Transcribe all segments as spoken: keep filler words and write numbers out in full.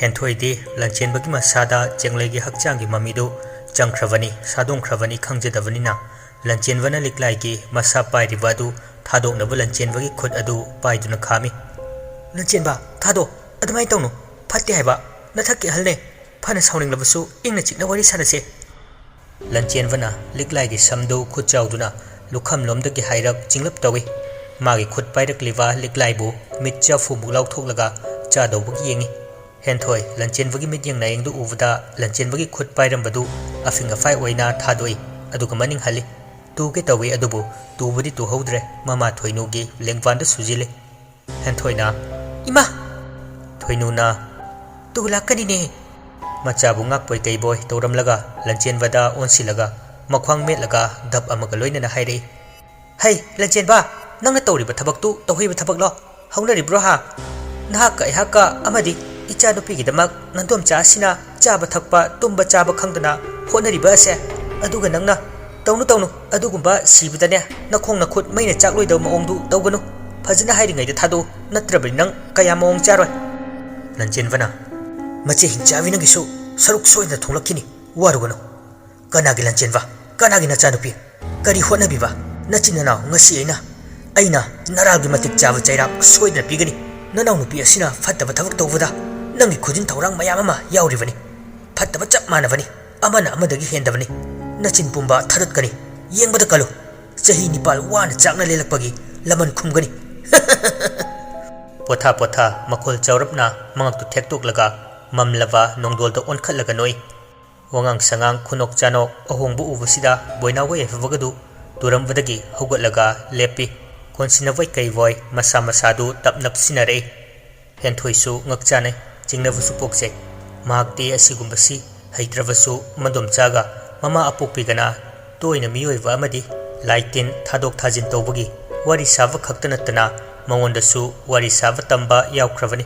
ꯍꯦꯟꯊꯣꯏꯗꯤ ꯂꯟꯆꯦꯟꯕꯒꯤ ꯃꯁꯥꯗ ꯆꯦꯡꯂꯩꯒꯤ ꯍꯛꯆꯥꯡꯒꯤ ꯃꯃꯤꯗꯨ ꯆꯪꯈ꯭ꯔꯕꯅꯤ, ꯁꯥꯗꯣꯡꯈ꯭ꯔꯕꯅꯤ ꯈꯪꯖꯗꯕꯅꯤꯅ, ꯂꯟꯆꯦꯟꯕꯅ ꯂꯤꯛꯂꯥꯏꯒꯤ ꯃꯁꯥ ꯄꯥꯏꯔꯤꯕ ꯑꯗꯨ ꯊꯥꯗꯣꯛꯅꯕ ꯂꯟꯆꯦꯟꯕꯒꯤ ꯈꯨꯠ ꯑꯗꯨ ꯄꯥꯏꯗꯨꯅ ꯈꯥꯝꯃꯤ꯫ "ꯂꯟꯆꯦꯟꯕ, ꯊꯥꯗꯣ, ꯑꯗꯨꯃꯥꯏꯅ ꯇꯧꯅꯨ, ꯐꯠꯇꯦ ꯍꯥꯏꯕ, ꯅꯊꯛꯀꯤ ꯑꯍꯜꯅꯦ, ꯐꯅ ꯁꯥꯎꯅꯤꯡꯂꯕꯁꯨ ꯏꯪꯅ ꯆꯤꯛꯅ ꯋꯥꯔꯤ ꯁꯥꯟꯅꯁꯦ꯫" ꯂꯟꯆꯦꯟꯕꯅ ꯂꯤꯛꯂꯥꯏꯒꯤ ꯁꯝꯗꯨ ꯈꯨꯠ ꯆꯥꯎꯗꯨꯅ ꯂꯨꯈꯝꯂꯣꯝꯗꯒꯤ ꯍꯥꯏꯔꯞ ꯆꯤꯡꯂꯞ ꯇꯧꯏ꯫ ꯃꯥꯒꯤ ꯈꯨꯠ ꯄꯥꯏꯔꯛꯂꯤꯕ ꯂꯤꯛꯂꯥꯏꯕꯨ ꯃꯤꯠ ꯆꯐꯨꯃꯨꯛ ꯂꯥꯎꯊꯣꯛꯂꯒ ꯆꯥꯗꯧꯕꯒꯤ ꯌꯦꯡꯏ꯫ ꯍꯦꯟꯊꯣꯏ ꯂꯟꯆꯦꯟꯕꯒꯤ ꯃꯤꯠꯌꯦꯡ ꯅꯥꯌꯦꯡꯗꯨ ꯎꯕꯗ ꯂꯟꯆꯦꯟꯕꯒꯤ ꯈꯨꯠ ꯄꯥꯏꯔꯝꯕꯗꯨ ꯑꯐꯤꯡ ꯑꯐꯥꯏ ꯑꯣꯏꯅ ꯊꯥꯗꯣꯛꯏ, ꯑꯗꯨꯒ ꯃꯅꯤꯡ ꯍꯜꯂꯤ꯫ ꯇꯨꯒꯦ ꯇꯧꯏ, ꯑꯗꯨꯕꯨ ꯇꯨꯕꯗꯤ ꯇꯨꯍꯧꯗ꯭ꯔꯦ, ꯃꯃꯥ ꯊꯣꯏꯅꯨꯒꯤ ꯂꯦꯡꯕꯥꯟꯗ ꯁꯨꯖꯤꯜꯂꯤ꯫ ꯍꯦꯟꯊꯣꯏꯅ, "ꯏꯃꯥ!" ꯊꯣꯏꯅꯨꯅ, "ꯇꯨ ꯂꯥꯛꯀꯅꯤꯅꯦ!" ꯃꯆꯥꯕꯨ ꯉꯥꯛꯄꯣꯏ ꯀꯩꯕꯣꯏ ꯇꯧꯔꯝꯂꯒ ꯂꯟꯆꯦꯟꯕꯗ ꯑꯣꯟꯁꯤꯜꯂꯒ ꯃꯈ꯭ꯋꯥꯡ ꯃꯦꯠꯂꯒ ꯙꯞ ꯑꯃꯒ ꯂꯣꯏꯅꯅ ꯍꯥꯏꯔꯛꯏ꯫ "ꯍꯩ, ꯂꯟꯆꯦꯟꯕ, ꯅꯪꯅ ꯇꯧꯔꯤꯕ ꯊꯕꯛꯇꯨ ꯇꯧꯍꯩꯕ ꯊꯕꯛꯂꯣ? ꯍꯧꯅꯔꯤꯕ꯭ꯔꯣ ꯍꯥ? ꯅꯍꯥꯛꯀ ꯑꯩꯍꯥꯛꯀ ꯑꯃꯗꯤ ꯏꯆꯥꯅꯨꯄꯤꯒꯤꯗꯃꯛ ꯅꯟꯗꯣꯝꯆꯥ ꯑꯁꯤꯅ ꯆꯥꯕ ꯊꯛꯄ, ꯇꯨꯝꯕ ꯆꯥꯕ ꯈꯪꯗꯅ ꯍꯣꯠꯅꯔꯤꯕ ꯑꯁꯦ, ꯑꯗꯨꯒ ꯅꯪꯅ, ꯇꯧꯅꯨ, ꯇꯧꯅꯨ, ꯑꯗꯨꯒꯨꯝꯕ ꯁꯤꯕꯗꯅꯦ ꯅꯈꯣꯡ ꯅꯈꯨꯠ ꯃꯩꯅ ꯆꯥꯛꯂꯣꯏꯗꯕ ꯃꯑꯣꯡꯗꯨ ꯇꯧꯒꯅꯨ꯫ ꯐꯖꯅ ꯍꯥꯏꯔꯤꯉꯩꯗ ꯊꯥꯗꯣꯛꯎ, ꯅꯠꯇ꯭ꯔꯕꯗꯤ ꯅꯪ ꯀꯌꯥ ꯃꯑꯣꯡ ꯆꯥꯔꯣꯏ꯫" ꯂꯟꯆꯦꯟꯕꯅ, "ꯃꯆꯦ ꯍꯤꯡꯆꯥꯕꯤ ꯅꯪꯒꯤꯁꯨ ꯁꯔꯨꯛ ꯁꯣꯏꯗꯅ ꯊꯨꯡꯂꯛꯈꯤꯅꯤ, ꯋꯥꯔꯨꯒꯅꯨ꯫" "ꯀꯅꯥꯒꯤ ꯂꯟꯆꯦꯟꯕ? ꯀꯅꯥꯒꯤ ꯅꯆꯥꯅꯨꯄꯤ? ꯀꯔꯤ ꯍꯣꯠꯅꯕꯤꯕ? ꯅꯆꯤꯟ ꯅꯅꯥꯎ ꯉꯁꯤ ꯑꯩꯅ, ꯑꯩꯅ ꯅꯔꯥꯜꯒꯤ ꯃꯇꯤꯛ ꯆꯥꯕ ꯆꯩꯔꯥꯛ ꯁꯣꯏꯗꯅ ꯄꯤꯒꯅꯤ꯫ ꯅꯅꯥꯎꯅꯨꯄꯤ ꯑꯁꯤꯅ ꯐꯠꯇꯕ ꯊꯕꯛ ꯇꯧꯕꯗ ꯅꯪꯒꯤ ꯈꯨꯖꯤꯟ ꯊꯧꯔꯥꯡ ꯃꯌꯥꯝ ꯑꯃ ꯌꯥꯎꯔꯤꯕꯅꯤ꯫ ꯐꯠꯇꯕ ꯆꯞ ꯃꯥꯟꯅꯕꯅꯤ꯫ ꯑꯃꯅ ꯑꯃꯗꯒꯤ ꯍꯦꯟꯗꯕꯅꯤ꯫ ꯅꯆꯤꯟ ꯄꯨꯝꯕ ꯊꯥꯗꯠꯀꯅꯤ꯫ ꯌꯦꯡꯕꯗ ꯀꯜꯂꯨ꯫ ꯆꯍꯤ ꯅꯤꯄꯥꯜ ꯋꯥꯅ ꯆꯥꯛꯅ ꯂꯦꯜꯂꯛꯄꯒꯤ ꯂꯃꯟ ꯈꯨꯝꯒꯅꯤ꯫" ꯄꯣꯊꯥ ꯄꯣꯊꯥ ꯃꯈꯣꯜ ꯆꯥꯎꯔꯞꯅ ꯃꯉꯛꯇꯨ ꯊꯦꯛꯇꯣꯛꯂꯒ ꯃꯝꯂꯕ ꯅꯣꯡꯗꯣꯜꯗ ꯑꯣꯟꯈꯠꯂꯒ ꯅꯣꯛꯏ꯫ ꯋꯥꯉꯥꯡ ꯁꯉꯥꯡ, ꯈꯨꯅꯣꯛ ꯆꯥꯅꯣꯛ ꯑꯍꯣꯡꯕ ꯎꯕꯁꯤꯗ ꯕꯣꯏꯅꯥꯎꯒ ꯌꯥꯏꯐꯕꯒꯗꯨ ꯇꯨꯔꯝꯕꯗꯒꯤ ꯍꯧꯒꯠꯂꯒ ꯂꯦꯞꯄꯤ꯫ ꯀꯣꯟꯁꯤꯟꯅꯕꯣꯏ ꯀꯩꯕꯣꯏ ꯃꯁꯥ ꯃꯁꯥꯗꯨ ꯇꯞ ꯅꯞꯁꯤꯟꯅꯔꯛꯏ꯫ ꯍꯦꯟꯊꯣꯏꯁꯨ ꯉꯛꯆꯥꯅꯩ, ꯆꯤꯡꯅꯕꯁꯨ ꯄꯣꯛꯆꯩ꯫ ꯃꯍꯥꯛꯇꯤ ꯑꯁꯤꯒꯨꯝꯕꯁꯤ ꯍꯩꯇ꯭ꯔꯕꯁꯨ ꯃꯗꯣꯝꯆꯥꯒ ꯃꯃꯥ ꯑꯄꯣꯛꯄꯤꯒꯅ ꯇꯣꯏꯅ ꯃꯤꯑꯣꯏꯕ ꯑꯃꯗꯤ ꯂꯥꯏ ꯇꯤꯟ ꯊꯥꯗꯣꯛ ꯊꯥꯖꯤꯟ ꯇꯧꯕꯒꯤ ꯋꯥꯔꯤ ꯁꯥꯕ ꯈꯛꯇ ꯅꯠꯇꯅ ꯃꯉꯣꯟꯗꯁꯨ ꯋꯥꯔꯤ ꯁꯥꯕ ꯇꯝꯕ ꯌꯥꯎꯈ꯭ꯔꯕꯅꯤ꯫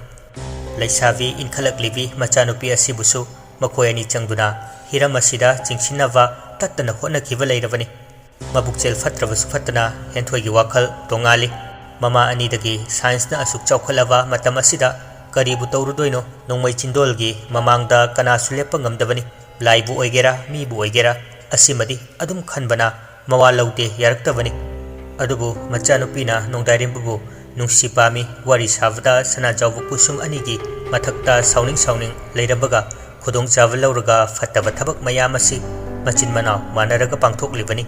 ꯂꯩꯁꯥꯕꯤ ꯏꯟꯈꯠꯂꯛꯂꯤꯕꯤ ꯃꯆꯥꯅꯨꯄꯤ ꯑꯁꯤꯕꯨꯁꯨ ꯃꯈꯣꯏ ꯑꯅꯤ ꯆꯪꯗꯨꯅ ꯍꯤꯔꯝ ꯑꯁꯤꯗ ꯆꯤꯡꯁꯤꯟꯅꯕ ꯇꯠꯇꯅ ꯍꯣꯠꯅꯈꯤꯕ ꯂꯩꯔꯕꯅꯤ꯫ ꯃꯕꯨꯛꯆꯦꯜ ꯐꯠꯇ꯭ꯔꯕꯁꯨ ꯐꯠꯇꯅ ꯍꯦꯟꯊꯣꯏꯒꯤ ꯋꯥꯈꯜ ꯇꯣꯉꯥꯜꯂꯤ꯫ ꯃꯃꯥ ꯑꯅꯤꯗꯒꯤ ꯁꯥꯏꯟꯁꯅ ꯑꯁꯨꯛ ꯆꯥꯎꯈꯠꯂꯕ ꯃꯇꯝ ꯑꯁꯤꯗ ꯀꯔꯤꯕꯨ ꯇꯧꯔꯨꯗꯣꯏꯅꯣ? ꯅꯣꯡꯃꯩ ꯆꯤꯟꯗꯣꯜꯒꯤ ꯃꯃꯥꯡꯗ ꯀꯅꯥꯁꯨ ꯂꯦꯞꯄ ꯉꯝꯗꯕꯅꯤ꯫ ꯂꯥꯏꯕꯨ ꯑꯣꯏꯒꯦꯔꯥ, ꯃꯤꯕꯨ ꯑꯣꯏꯒꯦꯔꯥ, ꯑꯁꯤꯃꯗꯤ ꯑꯗꯨꯝ ꯈꯟꯕꯅ ꯃꯋꯥ ꯂꯧꯗꯦ ꯌꯥꯔꯛꯇꯕꯅꯤ꯫ ꯑꯗꯨꯕꯨ ꯃꯆꯥꯅꯨꯄꯤꯅ ꯅꯣꯡꯗꯥꯏꯔꯦꯝꯕꯕꯨ ꯅꯨꯡꯁꯤ ꯄꯥꯝꯃꯤ ꯋꯥꯔꯤ ꯁꯥꯕꯗ ꯁꯅꯥꯖꯥꯎꯕ ꯀꯨꯁꯨꯝ ꯑꯅꯤꯒꯤ ꯃꯊꯛꯇ ꯁꯥꯎꯅꯤꯡ ꯁꯥꯎꯅꯤꯡ ꯂꯩꯔꯝꯕꯒ ꯈꯨꯗꯣꯡꯆꯥꯕ ꯂꯧꯔꯒ ꯐꯠꯇꯕ ꯊꯕꯛ ꯃꯌꯥꯝ ꯑꯁꯤ ꯃꯆꯤꯟ ꯃꯅꯥꯎ ꯃꯥꯟꯅꯔꯒ ꯄꯥꯡꯊꯣꯛꯂꯤꯕꯅꯤ꯫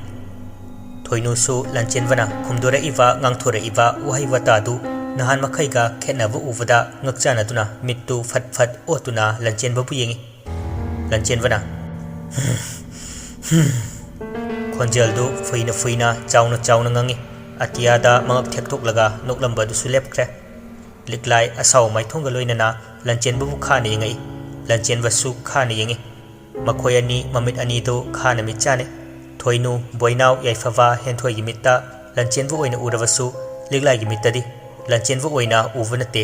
ꯊꯣꯏꯅꯨꯁꯨ ꯂꯥꯟꯆꯦꯟꯕꯅ ꯈꯨꯝꯗꯣꯔꯛꯏꯕ, ꯉꯥꯡꯊꯣꯔꯛꯏꯕ ꯋꯥꯍꯩ ꯋꯥꯇꯥꯗꯨ ꯅꯍꯥꯟ ꯃꯈꯩꯒ ꯈꯦꯠꯅꯕ ꯎꯕꯗ ꯉꯛꯆꯥꯟꯅꯗꯨꯅ ꯃꯤꯠꯇꯨ ꯐꯠ ꯐꯠ ꯑꯣꯠꯇꯨꯅ ꯂꯥꯟꯆꯦꯟꯕꯕꯨ ꯌꯦꯡꯏ꯫ ꯂꯥꯟꯆꯦꯟꯕꯅ ꯈꯣꯟꯖꯦꯜꯗꯨ ꯐꯨꯏꯅ ꯐꯨꯏꯅ, ꯆꯥꯎꯅ ꯆꯥꯎꯅ ꯉꯥꯡꯏ꯫ ꯑꯇꯤꯌꯥꯗ ꯃꯉꯛ ꯊꯦꯛꯇꯣꯛꯂꯒ ꯅꯣꯛꯂꯝꯕꯗꯨꯁꯨ ꯂꯦꯞꯈ꯭ꯔꯦ꯫ ꯂꯤꯛꯂꯥꯏ ꯑꯁꯥꯎ ꯃꯥꯏꯊꯣꯡꯒ ꯂꯣꯏꯅꯅ ꯂꯥꯟꯆꯦꯟꯕꯕꯨ ꯈꯥꯅ ꯌꯦꯡꯉꯛꯏ꯫ ꯂꯥꯟꯆꯦꯟꯕꯁꯨ ꯈꯥꯅ ꯌꯦꯡꯉꯤ꯫ ꯃꯈꯣꯏ ꯑꯅꯤ ꯃꯃꯤꯠ ꯑꯅꯤꯗꯨ ꯈꯥꯅ ꯃꯤꯠ ꯆꯥꯅꯩ꯫ ꯊꯣꯏꯅꯨ, ꯕꯣꯏꯅꯥꯎ, ꯌꯥꯏꯐꯕ, ꯍꯦꯟꯊꯣꯏꯒꯤ ꯃꯤꯠꯇ ꯂꯥꯟꯆꯦꯟꯕ ꯑꯣꯏꯅ ꯎꯔꯕꯁꯨ ꯂꯤꯛꯂꯥꯏꯒꯤ ꯃꯤꯠꯇꯗꯤ ꯂꯥꯟꯆꯦꯟꯕ ꯑꯣꯏꯅ ꯎꯕ ꯅꯠꯇꯦ꯫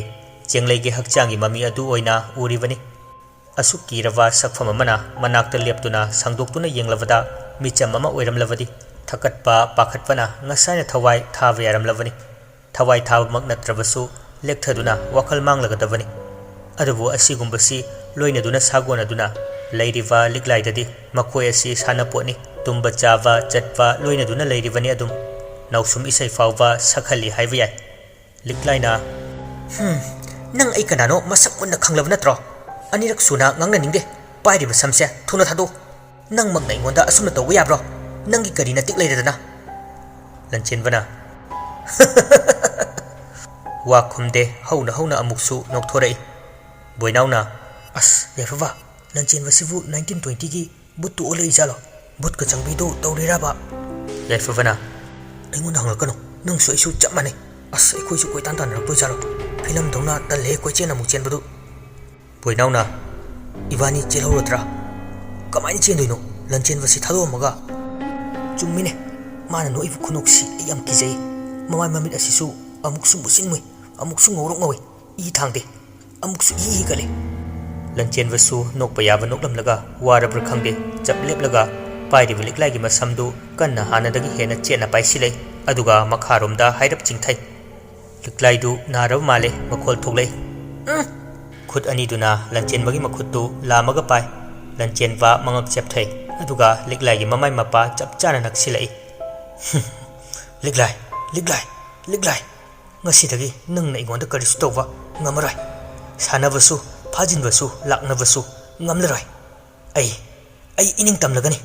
ꯆꯦꯡꯂꯩꯒꯤ ꯍꯛꯆꯥꯡꯒꯤ ꯃꯃꯤ ꯑꯗꯨ ꯑꯣꯏꯅ ꯎꯔꯤꯕꯅꯤ꯫ ꯑꯁꯨꯛ ꯀꯤꯔꯕ ꯁꯛꯐꯝ ꯑꯃꯅ ꯃꯅꯥꯛꯇ ꯂꯦꯞꯇꯨꯅ ꯁꯥꯡꯗꯣꯛꯇꯨꯅ ꯌꯦꯡꯂꯕꯗ ꯃꯤꯆꯝ ꯑꯃ ꯑꯣꯏꯔꯝꯂꯕꯗꯤ ꯊꯛꯀꯠꯄ ꯄꯥꯈꯠꯄꯅ ꯉꯁꯥꯏꯅ ꯊꯋꯥꯏ ꯊꯥꯕ ꯌꯥꯔꯝꯂꯕꯅꯤ꯫ ꯊꯋꯥꯏ ꯊꯥꯕꯃꯛ ꯅꯠꯇ꯭ꯔꯕꯁꯨ ꯂꯦꯛꯊꯗꯨꯅ ꯋꯥꯈꯜ ꯃꯥꯡꯂꯒꯗꯕꯅꯤ꯫ ꯑꯗꯨꯕꯨ ꯑꯁꯤꯒꯨꯝꯕꯁꯤ ꯂꯣꯏꯅꯗꯨꯅ ꯁꯥꯒꯣꯟꯅꯗꯨꯅ ꯂꯩꯔꯤꯕ ꯂꯤꯛꯂꯥꯏꯗꯗꯤ ꯃꯈꯣꯏ ꯑꯁꯤ ꯁꯥꯟꯅꯄꯣꯠꯅꯤ꯫ ꯇꯨꯝꯕ ꯆꯥꯕ ꯆꯠꯄ ꯂꯣꯏꯅꯗꯨꯅ ꯂꯩꯔꯤꯕꯅꯤ ꯑꯗꯨꯝ꯫ ꯅꯥꯎꯁꯨꯝ ꯏꯁꯩ ꯐꯥꯎꯕ ꯁꯛꯍꯜꯂꯤ ꯍꯥꯏꯕ ꯌꯥꯏ꯫ ꯂꯤꯛꯂꯥꯏꯅ, "ꯍꯝ, ꯅꯪ ꯑꯩ ꯀꯅꯥꯅꯣ ꯃꯁꯛ ꯃꯨꯟꯅ ꯈꯪꯂꯕ ꯅꯠꯇ꯭ꯔꯣ? ꯑꯅꯤꯔꯛ ꯁꯨꯅ ꯉꯥꯡꯅꯅꯤꯡꯗꯦ꯫ ꯄꯥꯏꯔꯤꯕ ꯁꯝꯁꯦ ꯊꯨꯅ ꯊꯥꯗꯣꯛꯎ꯫ ꯅꯪꯃꯛꯅ ꯑꯩꯉꯣꯟꯗ ꯑꯁꯨꯝꯅ ꯇꯧꯕ ꯌꯥꯕ꯭ꯔꯣ? ꯅꯪꯒꯤ ꯀꯔꯤꯅ ꯇꯤꯛ ꯂꯩꯔꯗꯅ?" ꯂꯟꯆꯦꯟꯕꯅ ꯋꯥ ꯈꯨꯝꯗꯦ, ꯍꯧꯅ ꯍꯧꯅ ꯑꯃꯨꯛꯁꯨ ꯅꯣꯛꯊꯣꯔꯛꯏ꯫ ꯕꯣꯏꯅꯥꯎꯅ, "ꯑꯁ, ꯌꯥꯏꯐꯕ, ꯂꯟꯆꯦꯟꯕꯁꯤꯕꯨ ꯅꯥꯏꯟꯇꯤꯟ ꯇ꯭ꯋꯦꯟꯇꯤꯒꯤ ꯕꯨꯠꯇꯨ ꯑꯣꯜꯂꯛꯏ ꯖꯥꯠꯂꯣ? ꯕꯨꯠꯀ ꯆꯪꯕꯤꯗꯨ ꯇꯧꯔꯤꯔꯕ?" ꯌꯥꯏꯐꯕꯅ, "ꯑꯩꯉꯣꯟꯗ ꯍꯪꯂꯛꯀꯅꯨ, ꯅꯪꯁꯨ ꯑꯩꯁꯨ ꯆꯞ ꯃꯥꯟꯅꯩ꯫ ꯑꯁ, ꯑꯩꯈꯣꯏꯁꯨ ꯀꯣꯏꯇꯥꯟ ꯇꯥꯟꯅꯔꯛꯇꯣꯏ ꯖꯥꯠꯂꯣ? ꯐꯤꯂꯝꯗꯧꯅ ꯇꯜꯂꯦ ꯀꯣꯏꯆꯦꯟ ꯑꯃꯨꯛ ꯆꯦꯟꯕꯗꯨ꯫" ꯕꯣꯏꯅꯥꯎꯅ, "ꯏꯕꯥꯅꯤ ꯆꯦꯜꯍꯧꯔꯗ꯭ꯔꯥ? ꯀꯃꯥꯏꯅ ꯆꯦꯟꯗꯣꯏꯅꯣ? ꯂꯟꯆꯦꯟꯕꯁꯤ ꯊꯥꯗꯣꯛꯑꯝꯃꯒ?" "ꯆꯨꯝꯃꯤꯅꯦ, ꯃꯥꯅ ꯅꯣꯛꯏꯕ ꯈꯨꯅꯣꯛꯁꯤ ꯑꯩ ꯌꯥꯝ ꯀꯤꯖꯩ꯫ ꯃꯃꯥꯏ ꯃꯃꯤꯠ ꯑꯁꯤꯁꯨ ꯑꯃꯨꯛꯁꯨ ꯃꯨꯁꯤꯟ ꯃꯨꯏ, ꯑꯃꯨꯛꯁꯨ ꯉꯧꯔꯣꯛ ꯉꯧꯏ, ꯏ ꯊꯥꯡꯗꯦ, ꯑꯃꯨꯛꯁꯨ ꯏ ꯍꯤꯒꯠꯂꯦ꯫" ꯂꯟꯆꯦꯟꯕꯁꯨ ꯅꯣꯛꯄ ꯌꯥꯕ ꯅꯣꯛꯂꯝꯂꯒ ꯋꯥꯔꯕ꯭ꯔꯥ ꯈꯪꯗꯦ, ꯆꯞ ꯂꯦꯞꯂꯒ ꯄꯥꯏꯔꯤꯕ ꯂꯤꯛꯂꯥꯏꯒꯤ ꯃꯁꯝꯗꯨ ꯀꯟꯅ ꯍꯥꯟꯅꯗꯒꯤ ꯍꯦꯟꯅ ꯆꯦꯠꯅ ꯄꯥꯏꯁꯤꯜꯂꯦ꯫ ꯑꯗꯨꯒ ꯃꯈꯥꯔꯣꯝꯗ ꯍꯥꯏꯔꯞ ꯆꯤꯡꯊꯩ꯫ ꯂꯤꯛꯂꯥꯏꯗꯨ ꯅꯥꯔꯕ ꯃꯥꯜꯂꯦ, ꯃꯈꯣꯜ ꯊꯣꯛꯂꯛꯏ꯫ "ꯎꯝ, ꯈꯨꯠ ꯑꯅꯤꯗꯨꯅ ꯂꯟꯆꯦꯟꯕꯒꯤ ꯃꯈꯨꯠꯇꯨ ꯂꯥꯝꯃꯒ ꯄꯥꯏ꯫ ꯂꯟꯆꯦꯟꯕ ꯃꯉꯛ ꯆꯦꯞꯊꯩ, ꯑꯗꯨꯒ ꯂꯤꯛꯂꯥꯏꯒꯤ ꯃꯃꯥꯏ ꯃꯄꯥ ꯆꯞ ꯆꯥꯅ ꯅꯛꯁꯤꯜꯂꯛꯏ꯫ "ꯂꯤꯛꯂꯥꯏ, ꯂꯤꯛꯂꯥꯏ, ꯂꯤꯛꯂꯥꯏ, ꯉꯁꯤꯗꯒꯤ ꯅꯪꯅ ꯑꯩꯉꯣꯟꯗ ꯀꯔꯤꯁꯨ ꯇꯧꯕ ꯉꯝꯃꯔꯣꯏ꯫ ꯁꯥꯟꯅꯕꯁꯨ, ꯐꯥꯖꯤꯟꯕꯁꯨ, ꯂꯥꯛꯅꯕꯁꯨ ꯉꯝꯂꯔꯣꯏ꯫ ꯑꯩ, ꯑꯩ ꯏꯅꯤꯡ ꯇꯝꯂꯒꯅꯤ꯫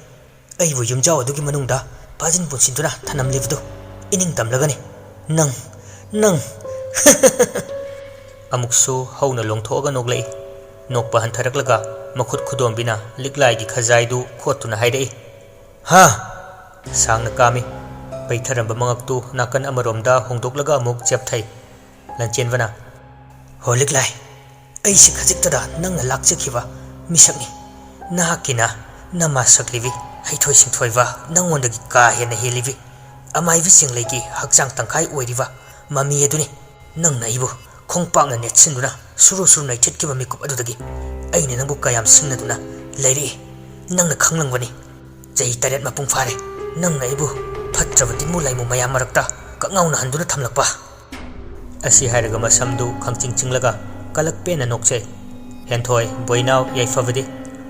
ꯑꯩꯕꯨ ꯌꯨꯝꯖꯥꯎ ꯑꯗꯨꯒꯤ ꯃꯅꯨꯡꯗ ꯐꯥꯖꯤꯟ ꯄꯨꯟꯁꯤꯟꯗꯨꯅ ꯊꯅꯝꯂꯤꯕꯗꯨ ꯏꯅꯤꯡ ꯇꯝꯂꯒꯅꯤ꯫ ꯅꯪ, ꯅꯪ!" ꯑꯃꯨꯛꯁꯨ ꯍꯧꯅ ꯂꯣꯡꯊꯣꯛꯑꯒ ꯅꯣꯛꯂꯛꯏ꯫ ꯅꯣꯛꯄ ꯍꯟꯊꯔꯛꯂꯒ ꯃꯈꯨꯠ ꯈꯨꯗꯣꯝꯕꯤꯅ ꯂꯤꯛꯂꯥꯏꯒꯤ ꯈꯖꯥꯏꯗꯨ ꯈꯣꯠꯇꯨꯅ ꯍꯥꯏꯔꯛꯏ, "ꯍꯥ!" ꯁꯥꯡꯅ ꯀꯥꯝꯃꯤ꯫ ꯄꯩꯊꯔꯝꯕ ꯃꯉꯛꯇꯨ ꯅꯥꯀꯟ ꯑꯃꯔꯣꯝꯗ ꯍꯣꯡꯗꯣꯛꯂꯒ ꯑꯃꯨꯛ ꯆꯦꯞꯊꯩ꯫ ꯂꯟꯆꯦꯟꯕꯅ, "ꯍꯣ ꯂꯤꯛꯂꯥꯏ, ꯑꯩꯁꯤ ꯈꯖꯤꯛꯇꯗ ꯅꯪꯅ ꯂꯥꯛꯆꯈꯤꯕ ꯃꯤꯁꯛꯅꯤ꯫ ꯅꯍꯥꯛꯀꯤꯅ ꯅꯃꯥ ꯁꯛꯂꯤꯕꯤ, ꯍꯩꯊꯣꯏ ꯁꯤꯡꯊꯣꯏꯕ, ꯅꯪꯉꯣꯟꯗꯒꯤ ꯀꯥ ꯍꯦꯟꯅ ꯍꯦꯜꯂꯤꯕꯤ, ꯑꯃꯥꯏꯕꯤ ꯆꯦꯡꯂꯩꯒꯤ ꯍꯛꯆꯥꯡ ꯇꯪꯈꯥꯏ ꯑꯣꯏꯔꯤꯕ ꯃꯃꯤ ꯑꯗꯨꯅꯤ꯫ ꯅꯪꯅ ꯑꯩꯕꯨ ꯈꯣꯡꯄꯥꯛꯅ ꯅꯦꯠꯁꯤꯟꯗꯨꯅ ꯁꯨꯔꯨ ꯁꯨꯔꯨ ꯅꯩꯊꯠꯈꯤꯕ ꯃꯤꯀꯨꯞ ꯑꯗꯨꯗꯒꯤ ꯑꯩꯅ ꯅꯪꯕꯨ ꯀꯌꯥꯝ ꯁꯤꯡꯅꯗꯨꯅ ꯂꯩꯔꯛꯏ, ꯅꯪꯅ ꯈꯪꯂꯝꯒꯅꯤ꯫ ꯆꯍꯤ ꯇꯔꯦꯠ ꯃꯄꯨꯡ ꯐꯥꯔꯦ, ꯅꯪꯅ ꯑꯩꯕꯨ ꯐꯠꯇ꯭ꯔꯕ ꯇꯤꯟꯃꯨ ꯂꯥꯏꯃꯨ ꯃꯌꯥꯝ ꯃꯔꯛꯇ ꯀꯛꯉꯥꯎꯅꯍꯟꯗꯨꯅ ꯊꯝꯂꯛꯄ꯫" ꯑꯁꯤ ꯍꯥꯏꯔꯒ ꯃꯁꯝꯗꯨ ꯈꯪꯆꯤꯡ ꯆꯤꯡꯂꯒ ꯀꯂꯛ ꯄꯦꯟꯅ ꯅꯣꯛꯆꯩ꯫ ꯍꯦꯟꯊꯣꯏ, ꯕꯣꯏꯅꯥꯎ, ꯌꯥꯏꯐꯕꯗꯤ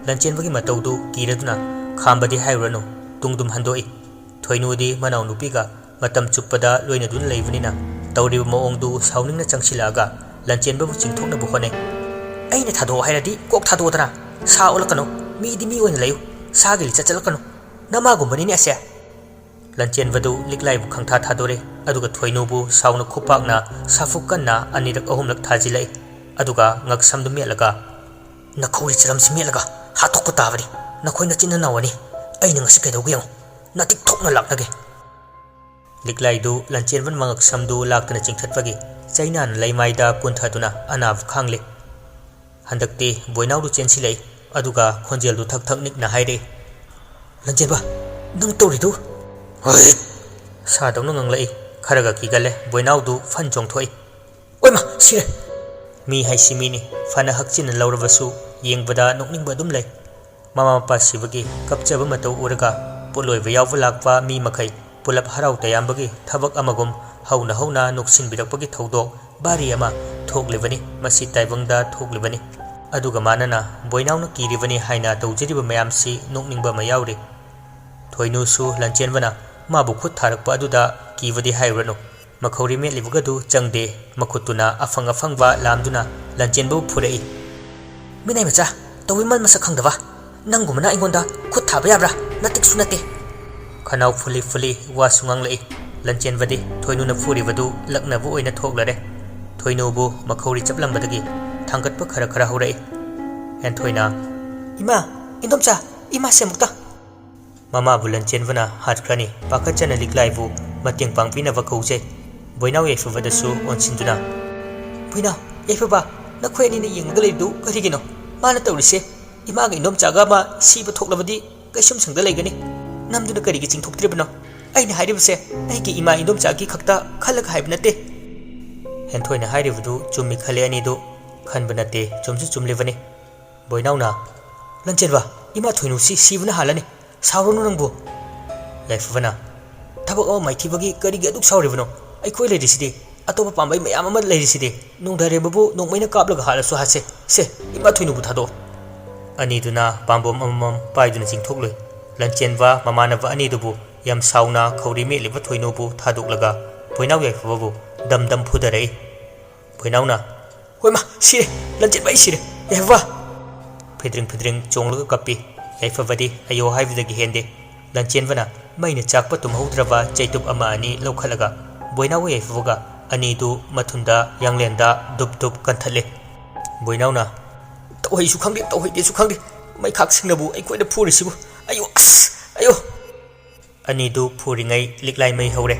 ꯂꯟꯆꯦꯟꯕꯒꯤ ꯃꯇꯧꯗꯨ ꯀꯤꯔꯗꯨꯅ ꯈꯥꯝꯕꯗꯤ ꯍꯥꯏꯔꯨꯔꯅꯨ, ꯇꯨꯡꯗꯨꯝ ꯍꯟꯗꯣꯛꯏ꯫ ꯊꯣꯏꯅꯨꯗꯤ ꯃꯅꯥꯎꯅꯨꯄꯤꯒ ꯃꯇꯝ ꯆꯨꯞꯄꯗ ꯂꯣꯏꯅꯗꯨꯅ ꯂꯩꯕꯅꯤꯅ ꯇꯧꯔꯤꯕ ꯃꯑꯣꯡꯗꯨ ꯁꯥꯎꯅꯤꯡꯅ ꯆꯪꯁꯤꯜꯂꯛꯑꯒ ꯂꯟꯆꯦꯟꯕꯕꯨ ꯆꯤꯡꯊꯣꯛꯅꯕ ꯍꯣꯠꯅꯩ꯫ "ꯑꯩꯅ ꯊꯥꯗꯣꯛꯑꯣ ꯍꯥꯏꯔꯗꯤ ꯀꯣꯛ ꯊꯥꯗꯣꯛꯑꯣꯗꯅ꯫ ꯁꯥ ꯑꯣꯜꯂꯛꯀꯅꯨ, ꯃꯤꯗꯤ ꯃꯤ ꯑꯣꯏꯅ ꯂꯩꯌꯨ, ꯁꯥꯒꯤ ꯂꯤꯆꯠ ꯆꯠꯂꯛꯀꯅꯨ꯫ ꯅꯃꯥꯒꯨꯝꯕꯅꯤꯅꯦ ꯑꯁꯦ꯫" ꯂꯟꯆꯦꯟꯕꯗꯨ ꯂꯤꯛꯂꯥꯏꯕꯨ ꯈꯪꯊꯥ ꯊꯥꯗꯣꯔꯦ, ꯑꯗꯨꯒ ꯊꯣꯏꯅꯨꯕꯨ ꯁꯥꯎꯅ ꯈꯨꯄꯥꯛꯅ ꯁꯥꯐꯨ ꯀꯟꯅ ꯑꯅꯤꯔꯛ ꯑꯍꯨꯝꯂꯛ ꯊꯥꯖꯤꯜꯂꯛꯏ꯫ ꯑꯗꯨꯒ ꯉꯛꯁꯝꯗꯨ ꯃꯦꯠꯂꯒ, "ꯅꯈꯧꯔꯤ ꯆꯔꯝꯁꯤ ꯃꯦꯠꯂꯒ ꯍꯥꯠꯇꯣꯛꯄ ꯇꯥꯕꯅꯤ꯫ ꯅꯈꯣꯏ ꯅꯆꯤꯟ ꯅꯅꯥꯎ ꯑꯅꯤ ꯑꯩꯅ ꯉꯁꯤ ꯀꯩꯗꯧꯒꯦ ꯌꯦꯡꯉꯨ꯫ ꯅꯇꯤꯛ ꯊꯣꯛꯅ ꯂꯥꯛꯅꯒꯦ꯫" ꯂꯤꯛꯂꯥꯏꯗꯨ ꯂꯟꯆꯦꯟꯕꯟ ꯃꯉꯛꯁꯝꯗꯨ ꯂꯥꯛꯇꯅ ꯆꯤꯡꯊꯠꯄꯒꯤ ꯆꯩꯅꯥꯅ ꯂꯩꯃꯥꯏꯗ ꯀꯨꯟꯊꯗꯨꯅ ꯑꯅꯥꯕ ꯈꯥꯡꯂꯤ꯫ ꯍꯟꯗꯛꯇꯤ ꯕꯣꯏꯅꯥꯎꯗꯨ ꯆꯦꯟꯁꯤꯜꯂꯛꯏ, ꯑꯗꯨꯒ ꯈꯣꯟꯖꯦꯜꯗꯨ ꯊꯛ ꯊꯛ ꯅꯤꯛꯅ ꯍꯥꯏꯔꯛꯏ, "ꯂꯟꯆꯦꯟꯕ, ꯅꯪ ꯇꯧꯔꯤꯗꯨ?" "ꯍꯣꯏ!" ꯁꯥꯗꯧꯅ ꯉꯥꯡꯂꯛꯏ꯫ ꯈꯔꯒ ꯀꯤꯒꯜꯂꯦ, ꯕꯣꯏꯅꯥꯎꯗꯨ ꯐꯟ ꯆꯣꯡꯊꯣꯛꯏ꯫ "ꯑꯣꯏꯃ, ꯁꯤꯔꯦ!" ꯃꯤ ꯍꯥꯏꯁꯤ ꯃꯤꯅꯤ, ꯐꯅ ꯍꯛꯆꯤꯟꯅ ꯂꯧꯔꯕꯁꯨ ꯌꯦꯡꯕꯗ ꯅꯣꯛꯅꯤꯡꯕ ꯑꯗꯨꯝ ꯂꯩ꯫ ꯃꯃꯥ ꯃꯄꯥ ꯁꯤꯕꯒꯤ ꯀꯞꯆꯕ ꯃꯇꯧ ꯎꯔꯒ ꯄꯣꯠꯂꯣꯏꯕ ꯌꯥꯎꯕ ꯂꯥꯛꯄ ꯃꯤ ꯃꯈꯩ ꯄꯨꯂꯞ ꯍꯔꯥꯎ ꯇꯌꯥꯝꯕꯒꯤ ꯊꯕꯛ ꯑꯃꯒꯨꯝ ꯍꯧꯅ ꯍꯧꯅ ꯅꯣꯛꯁꯤꯟꯕꯤꯔꯛꯄꯒꯤ ꯊꯧꯗꯣꯛ ꯚꯥꯔꯤ ꯑꯃ ꯊꯣꯛꯂꯤꯕꯅꯤ꯫ ꯃꯁꯤ ꯇꯥꯏꯕꯪꯗ ꯊꯣꯛꯂꯤꯕꯅꯤ꯫ ꯑꯗꯨꯒ ꯃꯥꯅꯅ ꯕꯣꯏꯅꯥꯎꯅ ꯀꯤꯔꯤꯕꯅꯤ ꯍꯥꯏꯅ ꯇꯧꯖꯔꯤꯕ ꯃꯌꯥꯝꯁꯤ ꯅꯣꯛꯅꯤꯡꯕ ꯑꯃ ꯌꯥꯎꯔꯤ꯫ ꯊꯣꯏꯅꯨꯁꯨ ꯂꯟꯆꯦꯟꯕꯅ ꯃꯥꯕꯨ ꯈꯨꯠ ꯊꯥꯔꯛꯄ ꯑꯗꯨꯗ ꯀꯤꯕꯗꯤ ꯍꯥꯏꯔꯨꯔꯅꯨ꯫ ꯃꯈꯧꯔꯤ ꯃꯦꯠꯂꯤꯕꯒꯗꯨ ꯆꯪꯗꯦ꯫ ꯃꯈꯨꯠꯇꯨꯅ ꯑꯐꯪ ꯑꯐꯪꯕ ꯂꯥꯝꯗꯨꯅ ꯂꯟꯆꯦꯟꯕꯕꯨ ꯐꯨꯔꯛꯏ꯫ "ꯃꯤꯅꯥꯏ ꯃꯆꯥ, ꯇꯧꯏꯃꯜ ꯃꯁꯛ ꯈꯪꯗꯕ, ꯅꯪꯒꯨꯝꯕꯅ ꯑꯩꯉꯣꯟꯗ ꯈꯨꯠ ꯊꯥꯕ ꯌꯥꯕ꯭ꯔꯥ? ꯅꯇꯤꯛꯁꯨ ꯅꯠꯇꯦ!" ꯈꯅꯥꯎ ꯐꯨꯜꯂꯤ ꯐꯨꯜꯂꯤ ꯋꯥꯁꯨ ꯉꯥꯡꯂꯛꯏ꯫ ꯂꯟꯆꯦꯟꯕꯗꯤ ꯊꯣꯏꯅꯨꯅ ꯐꯨꯔꯤꯕꯗꯨ ꯂꯛꯅꯕ ꯑꯣꯏꯅ ꯊꯣꯛꯂꯔꯦ꯫ ꯊꯣꯏꯅꯨꯕꯨ ꯃꯈꯧꯔꯤ ꯆꯞꯂꯝꯕꯗꯒꯤ ꯊꯥꯡꯒꯠꯄ ꯈꯔ ꯈꯔ ꯍꯧꯔꯛꯏ꯫ ꯍꯦꯟꯊꯣꯏꯅ, "ꯏꯃꯥ, ꯏꯟꯗꯣꯝꯆꯥ, ꯏꯃꯥꯁꯦ ꯑꯃꯨꯛꯇ!" ꯃꯃꯥꯕꯨ ꯂꯟꯆꯦꯟꯕꯅ ꯍꯥꯠꯈ꯭ꯔꯅꯤ꯫ ꯄꯥꯈꯠꯆꯅ ꯂꯤꯛꯂꯥꯏꯕꯨ ꯃꯇꯦꯡ ꯄꯥꯡꯕꯤꯅꯕ ꯀꯧꯖꯩ꯫ ꯕꯣꯏꯅꯥꯎ ꯌꯥꯏꯐꯕꯗꯁꯨ ꯑꯣꯟꯁꯤꯟꯗꯨꯅ, "ꯕꯣꯏꯅꯥꯎ, ꯌꯥꯏꯐꯕ, ꯅꯈꯣꯏ ꯑꯅꯤꯅ ꯌꯦꯡꯂꯒ ꯂꯩꯔꯤꯗꯨ ꯀꯔꯤꯒꯤꯅꯣ? ꯃꯥꯅ ꯇꯧꯔꯤꯁꯦ ꯏꯃꯥꯒ ꯏꯟꯗꯣꯝꯆꯥꯒ ꯑꯃ ꯁꯤꯕ ꯊꯣꯛꯂꯕꯗꯤ ꯀꯩꯁꯨꯝꯁꯪꯗ ꯂꯩꯒꯅꯤ꯫ ꯅꯝꯗꯨꯅ ꯀꯔꯤꯒꯤ ꯆꯤꯡꯊꯣꯛꯇ꯭ꯔꯤꯕꯅꯣ? ꯑꯩꯅ ꯍꯥꯏꯔꯤꯕꯁꯦ ꯑꯩꯒꯤ ꯏꯃꯥ ꯏꯟꯗꯣꯝꯆꯥꯒꯤ ꯈꯛꯇ ꯈꯜꯂꯒ ꯍꯥꯏꯕ ꯅꯠꯇꯦ꯫" ꯍꯦꯟꯊꯣꯏꯅ ꯍꯥꯏꯔꯤꯕꯗꯨ ꯆꯨꯝꯃꯤ ꯈꯜꯂꯦ ꯑꯅꯤꯗꯨ꯫ ꯈꯟꯕ ꯅꯠꯇꯦ, ꯆꯨꯝꯁꯨ ꯆꯨꯝꯂꯤꯕꯅꯤ꯫ ꯕꯣꯏꯅꯥꯎꯅ, "ꯂꯟꯆꯦꯟꯕ, ꯏꯃꯥ ꯊꯣꯏꯅꯨꯁꯤ ꯁꯤꯕꯅ ꯍꯥꯜꯂꯅꯤ꯫ ꯁꯥꯎꯔꯅꯨ ꯅꯪꯕꯨ꯫" ꯌꯥꯏꯐꯕꯅ, "ꯊꯕꯛ ꯑꯃ ꯃꯥꯏꯊꯤꯕꯒꯤ ꯀꯔꯤꯒꯤ ꯑꯗꯨꯛ ꯁꯥꯎꯔꯤꯕꯅꯣ? ꯑꯩꯈꯣꯏ ꯂꯩꯔꯤꯁꯤꯗꯤ, ꯑꯇꯣꯞꯄ ꯄꯥꯝꯕꯩ ꯃꯌꯥꯝ ꯑꯃ ꯂꯩꯔꯤꯁꯤꯗꯤ꯫ ꯅꯣꯡꯗꯥꯏꯔꯦꯝꯕꯕꯨ ꯅꯣꯡꯃꯩꯅ ꯀꯥꯞꯂꯒ ꯍꯥꯠꯂꯁꯨ ꯍꯥꯠꯁꯦ꯫ ꯁꯦ, ꯏꯃꯥ ꯊꯣꯏꯅꯨꯕꯨ ꯊꯥꯗꯣꯛꯑꯣ꯫" ꯑꯅꯤꯗꯨꯅ ꯄꯥꯝꯕꯣꯝ ꯑꯃꯃꯝ ꯄꯥꯏꯗꯨꯅ ꯆꯤꯡꯊꯣꯛꯂꯨꯏ꯫ ꯂꯟꯆꯦꯟꯕ ꯃꯃꯥꯟꯅꯕ ꯑꯅꯤꯗꯨꯕꯨ ꯌꯥꯝ ꯁꯥꯎꯅ ꯈꯧꯔꯤ ꯃꯦꯠꯂꯤꯕ ꯊꯣꯏꯅꯨꯕꯨ ꯊꯥꯗꯣꯛꯂꯒ ꯕꯣꯏꯅꯥꯎ ꯌꯥꯏꯐꯕꯕꯨ ꯗꯝ ꯗꯝ ꯐꯨꯗꯔꯛꯏ꯫ ꯕꯣꯏꯅꯥꯎꯅ, "ꯍꯣꯏꯃꯥ, ꯁꯤꯔꯦ! ꯂꯟꯆꯦꯟꯕ, ꯑꯩ ꯁꯤꯔꯦ! ꯌꯥꯏꯐꯕ!" ꯐꯤꯗ꯭ꯔꯤꯡ ꯐꯤꯗ꯭ꯔꯤꯡ ꯆꯣꯡꯂꯒ ꯀꯞꯄꯤ꯫ ꯌꯥꯏꯐꯕꯗꯤ ꯑꯌꯣ ꯍꯥꯏꯕꯗꯒꯤ ꯍꯦꯟꯗꯦ꯫ ꯂꯟꯆꯦꯟꯕꯅ ꯃꯩꯅ ꯆꯥꯛꯄ ꯇꯨꯝꯍꯧꯗ꯭ꯔꯕ ꯆꯩꯇꯨꯞ ꯑꯃ ꯑꯅꯤ ꯂꯧꯈꯠꯂꯒ ꯕꯣꯏꯅꯥꯎꯒ ꯌꯥꯏꯐꯕꯒ ꯑꯅꯤꯗꯨ ꯃꯊꯨꯟꯗ ꯌꯥꯡꯂꯦꯟꯗ ꯗꯨꯞ ꯗꯨꯞ ꯀꯟꯊꯠꯂꯦ꯫ ꯕꯣꯏꯅꯥꯎꯅ, "ꯇꯧꯍꯩꯁꯨ ꯈꯪꯗꯦ, ꯇꯧꯍꯩꯗꯦꯁꯨ ꯈꯪꯗꯦ, ꯃꯩꯈꯥꯛꯁꯤꯡꯅꯕꯨ ꯑꯩꯈꯣꯏꯗ ꯐꯨꯔꯤꯁꯤꯕꯨ! ꯑꯌꯣ, ꯑꯁ, ꯑꯌꯣ!" ꯑꯅꯤꯗꯨ ꯐꯨꯔꯤꯉꯩ ꯂꯤꯛꯂꯥꯏ ꯃꯩ ꯍꯧꯔꯦ꯫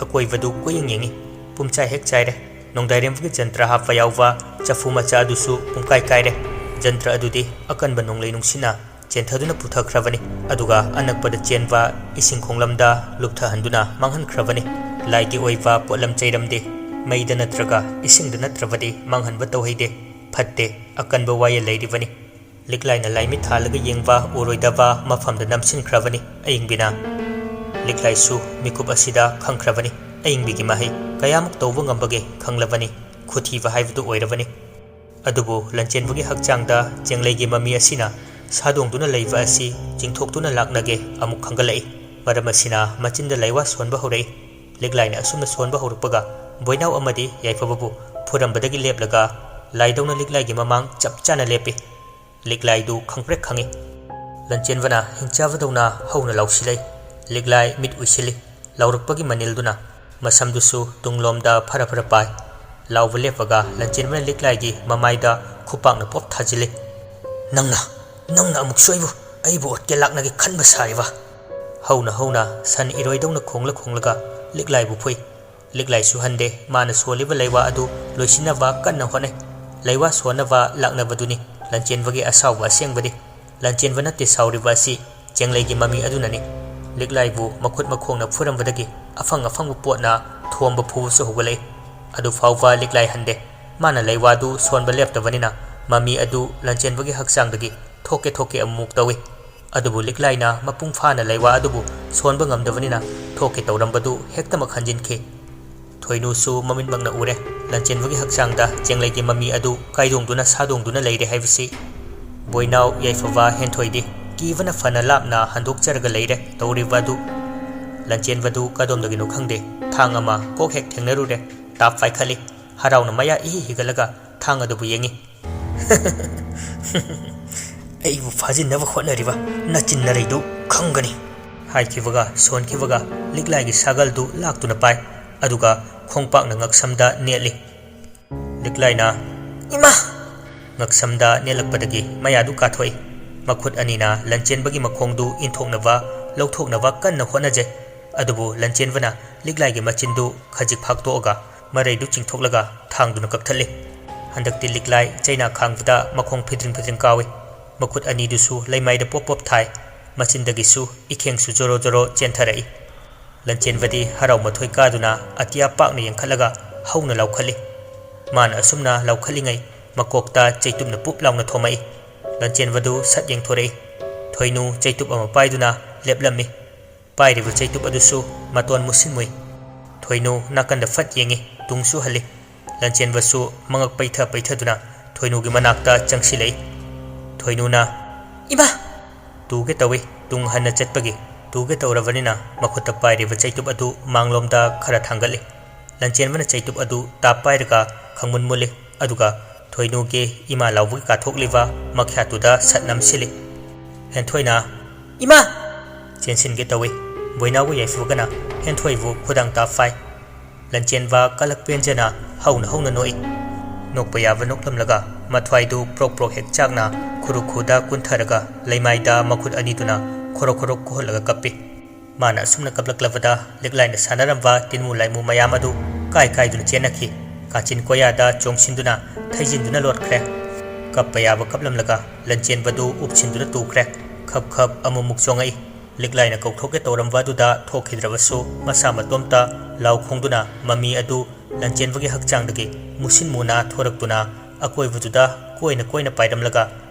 ꯑꯀꯣꯏꯕꯗꯨ ꯀꯣꯏꯌꯦꯡ ꯌꯦꯡꯉꯤ꯫ ꯄꯨꯝꯆꯥꯏ ꯍꯦꯛ ꯆꯥꯏꯔꯦ꯫ ꯅꯣꯡꯗꯥꯏꯔꯦꯝꯕꯒꯤ ꯖꯟꯇ꯭ꯔ ꯍꯥꯞꯄ ꯌꯥꯎꯕ ꯆꯐꯨ ꯃꯆꯥ ꯑꯗꯨꯁꯨ ꯄꯨꯝꯀꯥꯏ ꯀꯥꯏꯔꯦ꯫ ꯖꯟꯇ꯭ꯔ ꯑꯗꯨꯗꯤ ꯑꯀꯟꯕ ꯅꯣꯡꯂꯩ ꯅꯨꯡꯁꯤꯠꯅ ꯆꯦꯟꯊꯗꯨꯅ ꯄꯨꯊꯈ꯭ꯔꯕꯅꯤ꯫ ꯑꯗꯨꯒ ꯑꯅꯛꯄꯗ ꯆꯦꯟꯕ ꯏꯁꯤꯡ ꯈꯣꯡꯂꯝꯗ ꯂꯨꯞꯊꯍꯟꯗꯨꯅ ꯃꯥꯡꯍꯟꯈ꯭ꯔꯕꯅꯤ꯫ ꯂꯥꯏꯒꯤ ꯑꯣꯏꯕ ꯄꯣꯠꯂꯝ ꯆꯩꯔꯝꯗꯦ꯫ ꯃꯩꯗ ꯅꯠꯇ꯭ꯔꯒ ꯏꯁꯤꯡꯗ ꯅꯠꯇ꯭ꯔꯕꯗꯤ ꯃꯥꯡꯍꯟꯕ ꯇꯧꯍꯩꯗꯦ꯫ ꯐꯠꯇꯦ꯫ ꯑꯀꯟꯕ ꯋꯥꯌꯦꯜ ꯂꯩꯔꯤꯕꯅꯤ꯫ ꯂꯤꯛꯂꯥꯏꯅ ꯂꯥꯏꯃꯤꯠ ꯊꯥꯜꯂꯒ ꯌꯦꯡꯕ ꯎꯔꯣꯏꯗꯕ ꯃꯐꯝꯗ ꯅꯝꯁꯤꯟꯈ꯭ꯔꯕꯅꯤ ꯑꯏꯪꯕꯤꯅ꯫ ꯂꯤꯛꯂꯥꯏꯁꯨ ꯃꯤꯀꯨꯞ ꯑꯁꯤꯗ ꯈꯪꯈ꯭ꯔꯕꯅꯤ꯫ ꯑꯏꯪꯕꯤꯒꯤ ꯃꯍꯩ ꯀꯌꯥꯃꯨꯛ ꯇꯧꯕ ꯉꯝꯕꯒꯦ ꯈꯪꯂꯕꯅꯤ꯫ ꯈꯨꯊꯤꯕ ꯍꯥꯏꯕꯗꯨ ꯑꯣꯏꯔꯕꯅꯤ꯫ ꯑꯗꯨꯕꯨ ꯂꯟꯆꯦꯟꯕꯒꯤ ꯍꯛꯆꯥꯡꯗ ꯆꯦꯡꯂꯩꯒꯤ ꯃꯃꯤ ꯑꯁꯤꯅ ꯁꯥꯗꯣꯡꯗꯨꯅ ꯂꯩꯕ ꯑꯁꯤ ꯆꯤꯡꯊꯣꯛꯇꯨꯅ ꯂꯥꯛꯅꯒꯦ ꯑꯃꯨꯛ ꯈꯪꯒꯠꯂꯛꯏ꯫ ꯃꯔꯝ ꯑꯁꯤꯅ ꯃꯆꯤꯟꯗ ꯂꯩꯋꯥ ꯁꯣꯟꯕ ꯍꯧꯔꯛꯏ꯫ ꯂꯤꯛꯂꯥꯏꯅ ꯑꯁꯨꯝꯅ ꯁꯣꯟꯕ ꯍꯧꯔꯛꯄꯒ ꯕꯣꯏꯅꯥꯎ ꯑꯃꯗꯤ ꯌꯥꯏꯐꯕꯕꯨ ꯐꯨꯔꯝꯕꯗꯒꯤ ꯂꯦꯞꯂꯒ ꯂꯥꯏꯗꯧꯅ ꯂꯤꯛꯂꯥꯏꯒꯤ ꯃꯃꯥꯡ ꯆꯞ ꯆꯥꯅ ꯂꯦꯞꯄꯤ꯫ ꯂꯤꯛꯂꯥꯏꯗꯨ ꯈꯪꯄ꯭ꯔꯦꯛ ꯈꯪꯏ꯫ ꯂꯟꯆꯦꯟꯕꯅ ꯍꯤꯡꯆꯥꯕꯗꯧꯅ ꯍꯧꯅ ꯂꯥꯎꯁꯤꯜꯂꯛꯏ꯫ ꯂꯤꯛꯂꯥꯏ ꯃꯤꯠ ꯎꯏꯁꯤꯜꯂꯤ꯫ ꯂꯥꯎꯔꯛꯄꯒꯤ ꯃꯅꯤꯜꯗꯨꯅ ꯃꯁꯝꯗꯨꯁꯨ ꯇꯨꯡꯂꯣꯝꯗ ꯐꯔ ꯐꯔ ꯄꯥꯏ꯫ ꯂꯥꯎꯕ ꯂꯦꯞꯄꯒ ꯂꯟꯆꯦꯟꯕꯅ ꯂꯤꯛꯂꯥꯏꯒꯤ ꯃꯃꯥꯏꯗ ꯈꯨꯄꯥꯛꯅ ꯄꯣꯞ ꯊꯥꯖꯤꯜꯂꯤ꯫ "ꯅꯪꯅ, ꯅꯪꯅ ꯑꯃꯨꯛꯁꯨ ꯑꯩꯕꯨ, ꯑꯩꯕꯨ ꯑꯣꯠꯀꯦ ꯂꯥꯛꯅꯒꯦ ꯈꯟꯕ ꯁꯥꯔꯤꯕ?" ꯍꯧꯅ ꯍꯧꯅ ꯁꯟ ꯏꯔꯣꯏꯗꯧꯅ ꯈꯣꯡꯂ ꯈꯣꯡꯂꯒ ꯂꯤꯛꯂꯥꯏꯕꯨ ꯐꯨꯏ꯫ ꯂꯤꯛꯂꯥꯏꯁꯨ ꯍꯟꯗꯦ꯫ ꯃꯥꯅ ꯁꯣꯜꯂꯤꯕ ꯂꯩꯋꯥ ꯑꯗꯨ ꯂꯣꯏꯁꯤꯟꯅꯕ ꯀꯟꯅ ꯍꯣꯠꯅꯩ꯫ ꯂꯩꯋꯥ ꯁꯣꯟꯅꯕ ꯂꯥꯛꯅꯕꯗꯨꯅꯤ ꯂꯟꯆꯦꯟꯕꯒꯤ ꯑꯁꯥꯎꯕ ꯑꯁꯦꯡꯕꯗꯤ꯫ ꯂꯟꯆꯦꯟꯕ ꯅꯠꯇꯦ ꯁꯥꯎꯔꯤꯕ ꯑꯁꯤ, ꯆꯦꯡꯂꯩꯒꯤ ꯃꯃꯤ ꯑꯗꯨꯅꯅꯤ꯫ ꯂꯤꯛꯂꯥꯏꯕꯨ ꯃꯈꯨꯠ ꯃꯈꯣꯡꯅ ꯐꯨꯔꯝꯕꯗꯒꯤ ꯑꯐꯪ ꯑꯐꯪꯕ ꯄꯣꯠꯅ ꯊꯣꯝꯕ ꯐꯨꯕꯁꯨ ꯍꯧꯒꯠꯂꯛꯏ꯫ ꯑꯗꯨ ꯐꯥꯎꯕ ꯂꯤꯛꯂꯥꯏ ꯍꯟꯗꯦ꯫ ꯃꯥꯅ ꯂꯩꯋꯥꯗꯨ ꯁꯣꯟꯕ ꯂꯦꯞꯇꯕꯅꯤꯅ ꯃꯃꯤ ꯑꯗꯨ ꯂꯟꯆꯦꯟꯕꯒꯤ ꯍꯛꯆꯥꯡꯗꯒꯤ ꯊꯣꯛꯀꯦ ꯊꯣꯛꯀꯦ ꯑꯃꯨꯛ ꯇꯧꯏ꯫ ꯑꯗꯨꯕꯨ ꯂꯤꯛꯂꯥꯏꯅ ꯃꯄꯨꯡ ꯐꯥꯅ ꯂꯩꯋꯥ ꯑꯗꯨꯕꯨ ꯁꯣꯟꯕ ꯉꯝꯗꯕꯅꯤꯅ ꯊꯣꯛꯀꯦ ꯇꯧꯔꯝꯕꯗꯨ ꯍꯦꯛꯇꯃꯛ ꯍꯟꯖꯤꯟꯈꯤ꯫ ꯊꯣꯏꯅꯨꯁꯨ ꯃꯃꯤꯠꯃꯛꯅ ꯎꯔꯦ, ꯂꯟꯆꯦꯟꯕꯒꯤ ꯍꯛꯆꯥꯡꯗ ꯆꯦꯡꯂꯩꯒꯤ ꯃꯃꯤ ꯑꯗꯨ ꯀꯥꯏꯗꯣꯡꯗꯨꯅ ꯁꯥꯗꯣꯡꯗꯨꯅ ꯂꯩꯔꯦ ꯍꯥꯏꯕꯁꯤ꯫ ꯕꯣꯏꯅꯥꯎ ꯌꯥꯏꯐꯕ ꯍꯦꯟꯊꯣꯏꯗꯤ ꯀꯤꯕꯅ ꯐꯅ ꯂꯥꯞꯅ ꯍꯟꯗꯣꯛꯆꯔꯒ ꯂꯩꯔꯦ ꯇꯧꯔꯤꯕ ꯑꯗꯨ꯫ ꯂꯟꯆꯦꯟꯕꯗꯨ ꯀꯗꯣꯝꯗꯒꯤꯅꯣ ꯈꯪꯗꯦ, ꯊꯥꯡ ꯑꯃ ꯀꯣꯛ ꯍꯦꯛ ꯊꯦꯡꯅꯔꯨꯔꯦ꯫ ꯇꯥꯞ ꯄꯥꯏꯈꯠꯂꯤ꯫ ꯍꯔꯥꯎꯅ ꯃꯌꯥ ꯏꯍꯤ ꯍꯤꯒꯠꯂꯒ ꯊꯥꯡ ꯑꯗꯨꯕꯨ ꯌꯦꯡꯉꯤ꯫ "ꯑꯩꯕꯨ ꯐꯥꯖꯤꯟꯅꯕ ꯍꯣꯠꯅꯔꯤꯕ ꯅꯆꯤꯟ ꯅꯔꯩꯗꯨ ꯈꯪꯒꯅꯤ!" ꯍꯥꯏꯈꯤꯕꯒ ꯁꯣꯟꯈꯤꯕꯒ ꯂꯤꯛꯂꯥꯏꯒꯤ ꯁꯥꯒꯜꯗꯨ ꯂꯥꯛꯇꯨꯅ ꯄꯥꯏ꯫ ꯑꯗꯨꯒ ꯈꯣꯡꯄꯥꯛꯅ ꯉꯛꯁꯝꯗ ꯅꯦꯠꯂꯤ꯫ ꯂꯤꯛꯂꯥꯏꯅ, "ꯏꯃꯥ!" ꯉꯛꯁꯝꯗ ꯅꯦꯠꯂꯛꯄꯗꯒꯤ ꯃꯌꯥꯗꯨ ꯀꯥꯊꯣꯛꯏ꯫ ꯃꯈꯨꯠ ꯑꯅꯤꯅ ꯂꯟꯆꯦꯟꯕꯒꯤ ꯃꯈꯣꯡꯗꯨ ꯏꯟꯊꯣꯛꯅꯕ, ꯂꯧꯊꯣꯛꯅꯕ ꯀꯟꯅ ꯍꯣꯠꯅꯖꯩ꯫ ꯑꯗꯨꯕꯨ ꯂꯟꯆꯦꯟꯕꯅ ꯂꯤꯛꯂꯥꯏꯒꯤ ꯃꯆꯤꯟꯗꯨ ꯈꯖꯤꯛ ꯐꯥꯛꯇꯣꯛꯑꯒ ꯃꯔꯩꯗꯨ ꯆꯤꯡꯊꯣꯛꯂꯒ ꯊꯥꯡꯗꯨꯅ ꯀꯛꯊꯠꯂꯤ꯫ ꯍꯟꯗꯛꯇꯤ ꯂꯤꯛꯂꯥꯏ ꯆꯩꯅꯥ ꯈꯥꯡꯕꯗ ꯃꯈꯣꯡ ꯐꯤꯗ꯭ꯔꯤꯡ ꯐꯤꯗ꯭ꯔꯤꯡ ꯀꯥꯎꯏ꯫ ꯃꯈꯨꯠ ꯑꯅꯤꯗꯨꯁꯨ ꯂꯩꯃꯥꯏꯗ ꯄꯣꯞ ꯄꯣꯞ ꯊꯥꯏ꯫ ꯃꯆꯤꯟꯗꯒꯤꯁꯨ ꯏꯈꯦꯡꯁꯨ ꯖꯣꯔꯣ ꯖꯣꯔꯣ ꯆꯦꯟꯊꯔꯛꯏ꯫ ꯂꯟꯆꯦꯟꯕꯗꯤ ꯍꯔꯥꯎ ꯃꯊꯣꯏ ꯀꯥꯗꯨꯅ ꯑꯇꯤꯌꯥ ꯄꯥꯛꯅ ꯌꯦꯡꯈꯠꯂꯒ ꯍꯧꯅ ꯂꯥꯎꯈꯠꯂꯤ꯫ ꯃꯥꯅ ꯑꯁꯨꯝꯅ ꯂꯥꯎꯈꯠꯂꯤꯉꯩ ꯃꯀꯣꯛꯇ ꯆꯩꯇꯨꯞꯅ ꯄꯨꯞ ꯂꯥꯎꯅ ꯊꯣꯝꯃꯛꯏ꯫ ꯂꯟꯆꯦꯟꯕꯗꯨ ꯁꯠ ꯌꯦꯡꯊꯣꯔꯛꯏ꯫ ꯊꯣꯏꯅꯨ ꯆꯩꯇꯨꯞ ꯑꯃ ꯄꯥꯏꯗꯨꯅ ꯂꯦꯞꯂꯝꯃꯤ꯫ ꯄꯥꯏꯔꯤꯕ ꯆꯩꯇꯨꯞ ꯑꯗꯨꯁꯨ ꯃꯇꯣꯟ ꯃꯨꯁꯤꯟ ꯃꯨꯏ꯫ ꯊꯣꯏꯅꯨ ꯅꯥꯀꯟꯗ ꯐꯠ ꯌꯦꯡꯉꯤ, ꯇꯨꯡꯁꯨ ꯍꯜꯂꯤ꯫ ꯂꯟꯆꯦꯟꯕꯁꯨ ꯃꯉꯛ ꯄꯩꯊ ꯄꯩꯊꯗꯨꯅ ꯊꯣꯏꯅꯨꯒꯤ ꯃꯅꯥꯛꯇ ꯆꯪꯁꯤꯜꯂꯛꯏ꯫ ꯊꯣꯏꯅꯨꯅ, "ꯏꯃꯥ!" ꯇꯨꯒꯦ ꯇꯧꯏ꯫ ꯇꯨꯡ ꯍꯟꯅ ꯆꯠꯄꯒꯤ ꯇꯨꯒꯦ ꯇꯧꯔꯕꯅꯤꯅ ꯃꯈꯨꯠꯇ ꯄꯥꯏꯔꯤꯕ ꯆꯩꯇꯨꯞ ꯑꯗꯨ ꯃꯥꯡꯂꯣꯝꯗ ꯈꯔ ꯊꯥꯡꯒꯠꯂꯤ꯫ ꯂꯟꯆꯦꯟꯕꯅ ꯆꯩꯇꯨꯞ ꯑꯗꯨ ꯇꯥꯞ ꯄꯥꯏꯔꯒ ꯈꯪꯃꯨꯟ ꯃꯨꯜꯂꯤ, ꯑꯗꯨꯒ ꯊꯣꯏꯅꯨꯒꯤ ꯏꯃꯥ ꯂꯥꯎꯕꯒꯤ ꯀꯥꯊꯣꯛꯂꯤꯕ ꯃꯈ꯭ꯌꯥꯠꯇꯨꯗ ꯁꯠ ꯅꯝꯁꯤꯜꯂꯤ꯫ ꯍꯦꯟꯊꯣꯏꯅ, "ꯏꯃꯥ!" ꯆꯦꯟꯁꯤꯟꯒꯦ ꯇꯧꯏ꯫ ꯕꯣꯏꯅꯥꯎꯒ ꯌꯥꯏꯐꯕꯒꯅ ꯍꯦꯟꯊꯣꯏꯕꯨ ꯈꯨꯗꯥꯡ ꯇꯥꯞ ꯐꯥꯏ꯫ ꯂꯟꯆꯦꯟꯕ ꯀꯂꯛ ꯄꯦꯟꯖꯅ ꯍꯧꯅ ꯍꯧꯅ ꯅꯣꯛꯏ꯫ ꯅꯣꯛꯄ ꯌꯥꯕ ꯅꯣꯛꯂꯝꯂꯒ ꯃꯊ꯭ꯋꯥꯏꯗꯨ ꯄ꯭ꯔꯣꯛ ꯄ꯭ꯔꯣꯛ ꯍꯦꯛ ꯆꯥꯛꯅ ꯈꯨꯔꯨ ꯈꯨꯗ ꯀꯨꯟꯊꯔꯒ ꯂꯩꯃꯥꯏꯗ ꯃꯈꯨꯠ ꯑꯅꯤꯗꯨꯅ ꯈꯣꯔꯣꯛ ꯈꯣꯔꯣꯛ ꯀꯨꯍꯜꯂꯒ ꯀꯞꯄꯤ꯫ ꯃꯥꯅ ꯑꯁꯨꯝꯅ ꯀꯞꯂꯛꯂꯕꯗ ꯂꯤꯛꯂꯥꯏꯅ ꯁꯥꯟꯅꯔꯝꯕ ꯇꯤꯟꯃꯨ ꯂꯥꯏꯃꯨ ꯃꯌꯥꯝ ꯑꯗꯨ ꯀꯥꯏ ꯀꯥꯏꯗꯨꯅ ꯆꯦꯟꯅꯈꯤ꯫ ꯀꯥꯆꯤꯟ ꯀꯣꯌꯥꯗ ꯆꯣꯡꯁꯤꯟꯗꯨꯅ ꯊꯩꯖꯤꯟꯗꯨꯅ ꯂꯣꯠꯈ꯭ꯔꯦ꯫ ꯀꯞꯄ ꯌꯥꯕ ꯀꯞꯂꯝꯂꯒ ꯂꯟꯆꯦꯟꯕꯗꯨ ꯎꯞꯁꯤꯟꯗꯨꯅ ꯇꯨꯈ꯭ꯔꯦ꯫ ꯈꯞ ꯈꯞ ꯑꯃꯨꯛꯃꯨꯛ ꯆꯣꯡꯉꯛꯏ꯫ ꯂꯤꯛꯂꯥꯏꯅ ꯀꯧꯊꯣꯛꯀꯦ ꯇꯧꯔꯝꯕ ꯑꯗꯨꯗ ꯊꯣꯛꯈꯤꯗ꯭ꯔꯕꯁꯨ ꯃꯁꯥ ꯃꯇꯣꯝꯇ ꯂꯥꯎ ꯈꯣꯡꯗꯨꯅ ꯃꯃꯤ ꯑꯗꯨ ꯂꯟꯆꯦꯟꯕꯒꯤ ꯍꯛꯆꯥꯡꯗꯒꯤ ꯃꯨꯁꯤꯟ ꯃꯨꯅ ꯊꯣꯔꯛꯇꯨꯅ ꯑꯀꯣꯏꯕꯗꯨꯗ ꯀꯣꯏꯅ ꯀꯣꯏꯅ ꯄꯥꯏꯔꯝꯂꯒ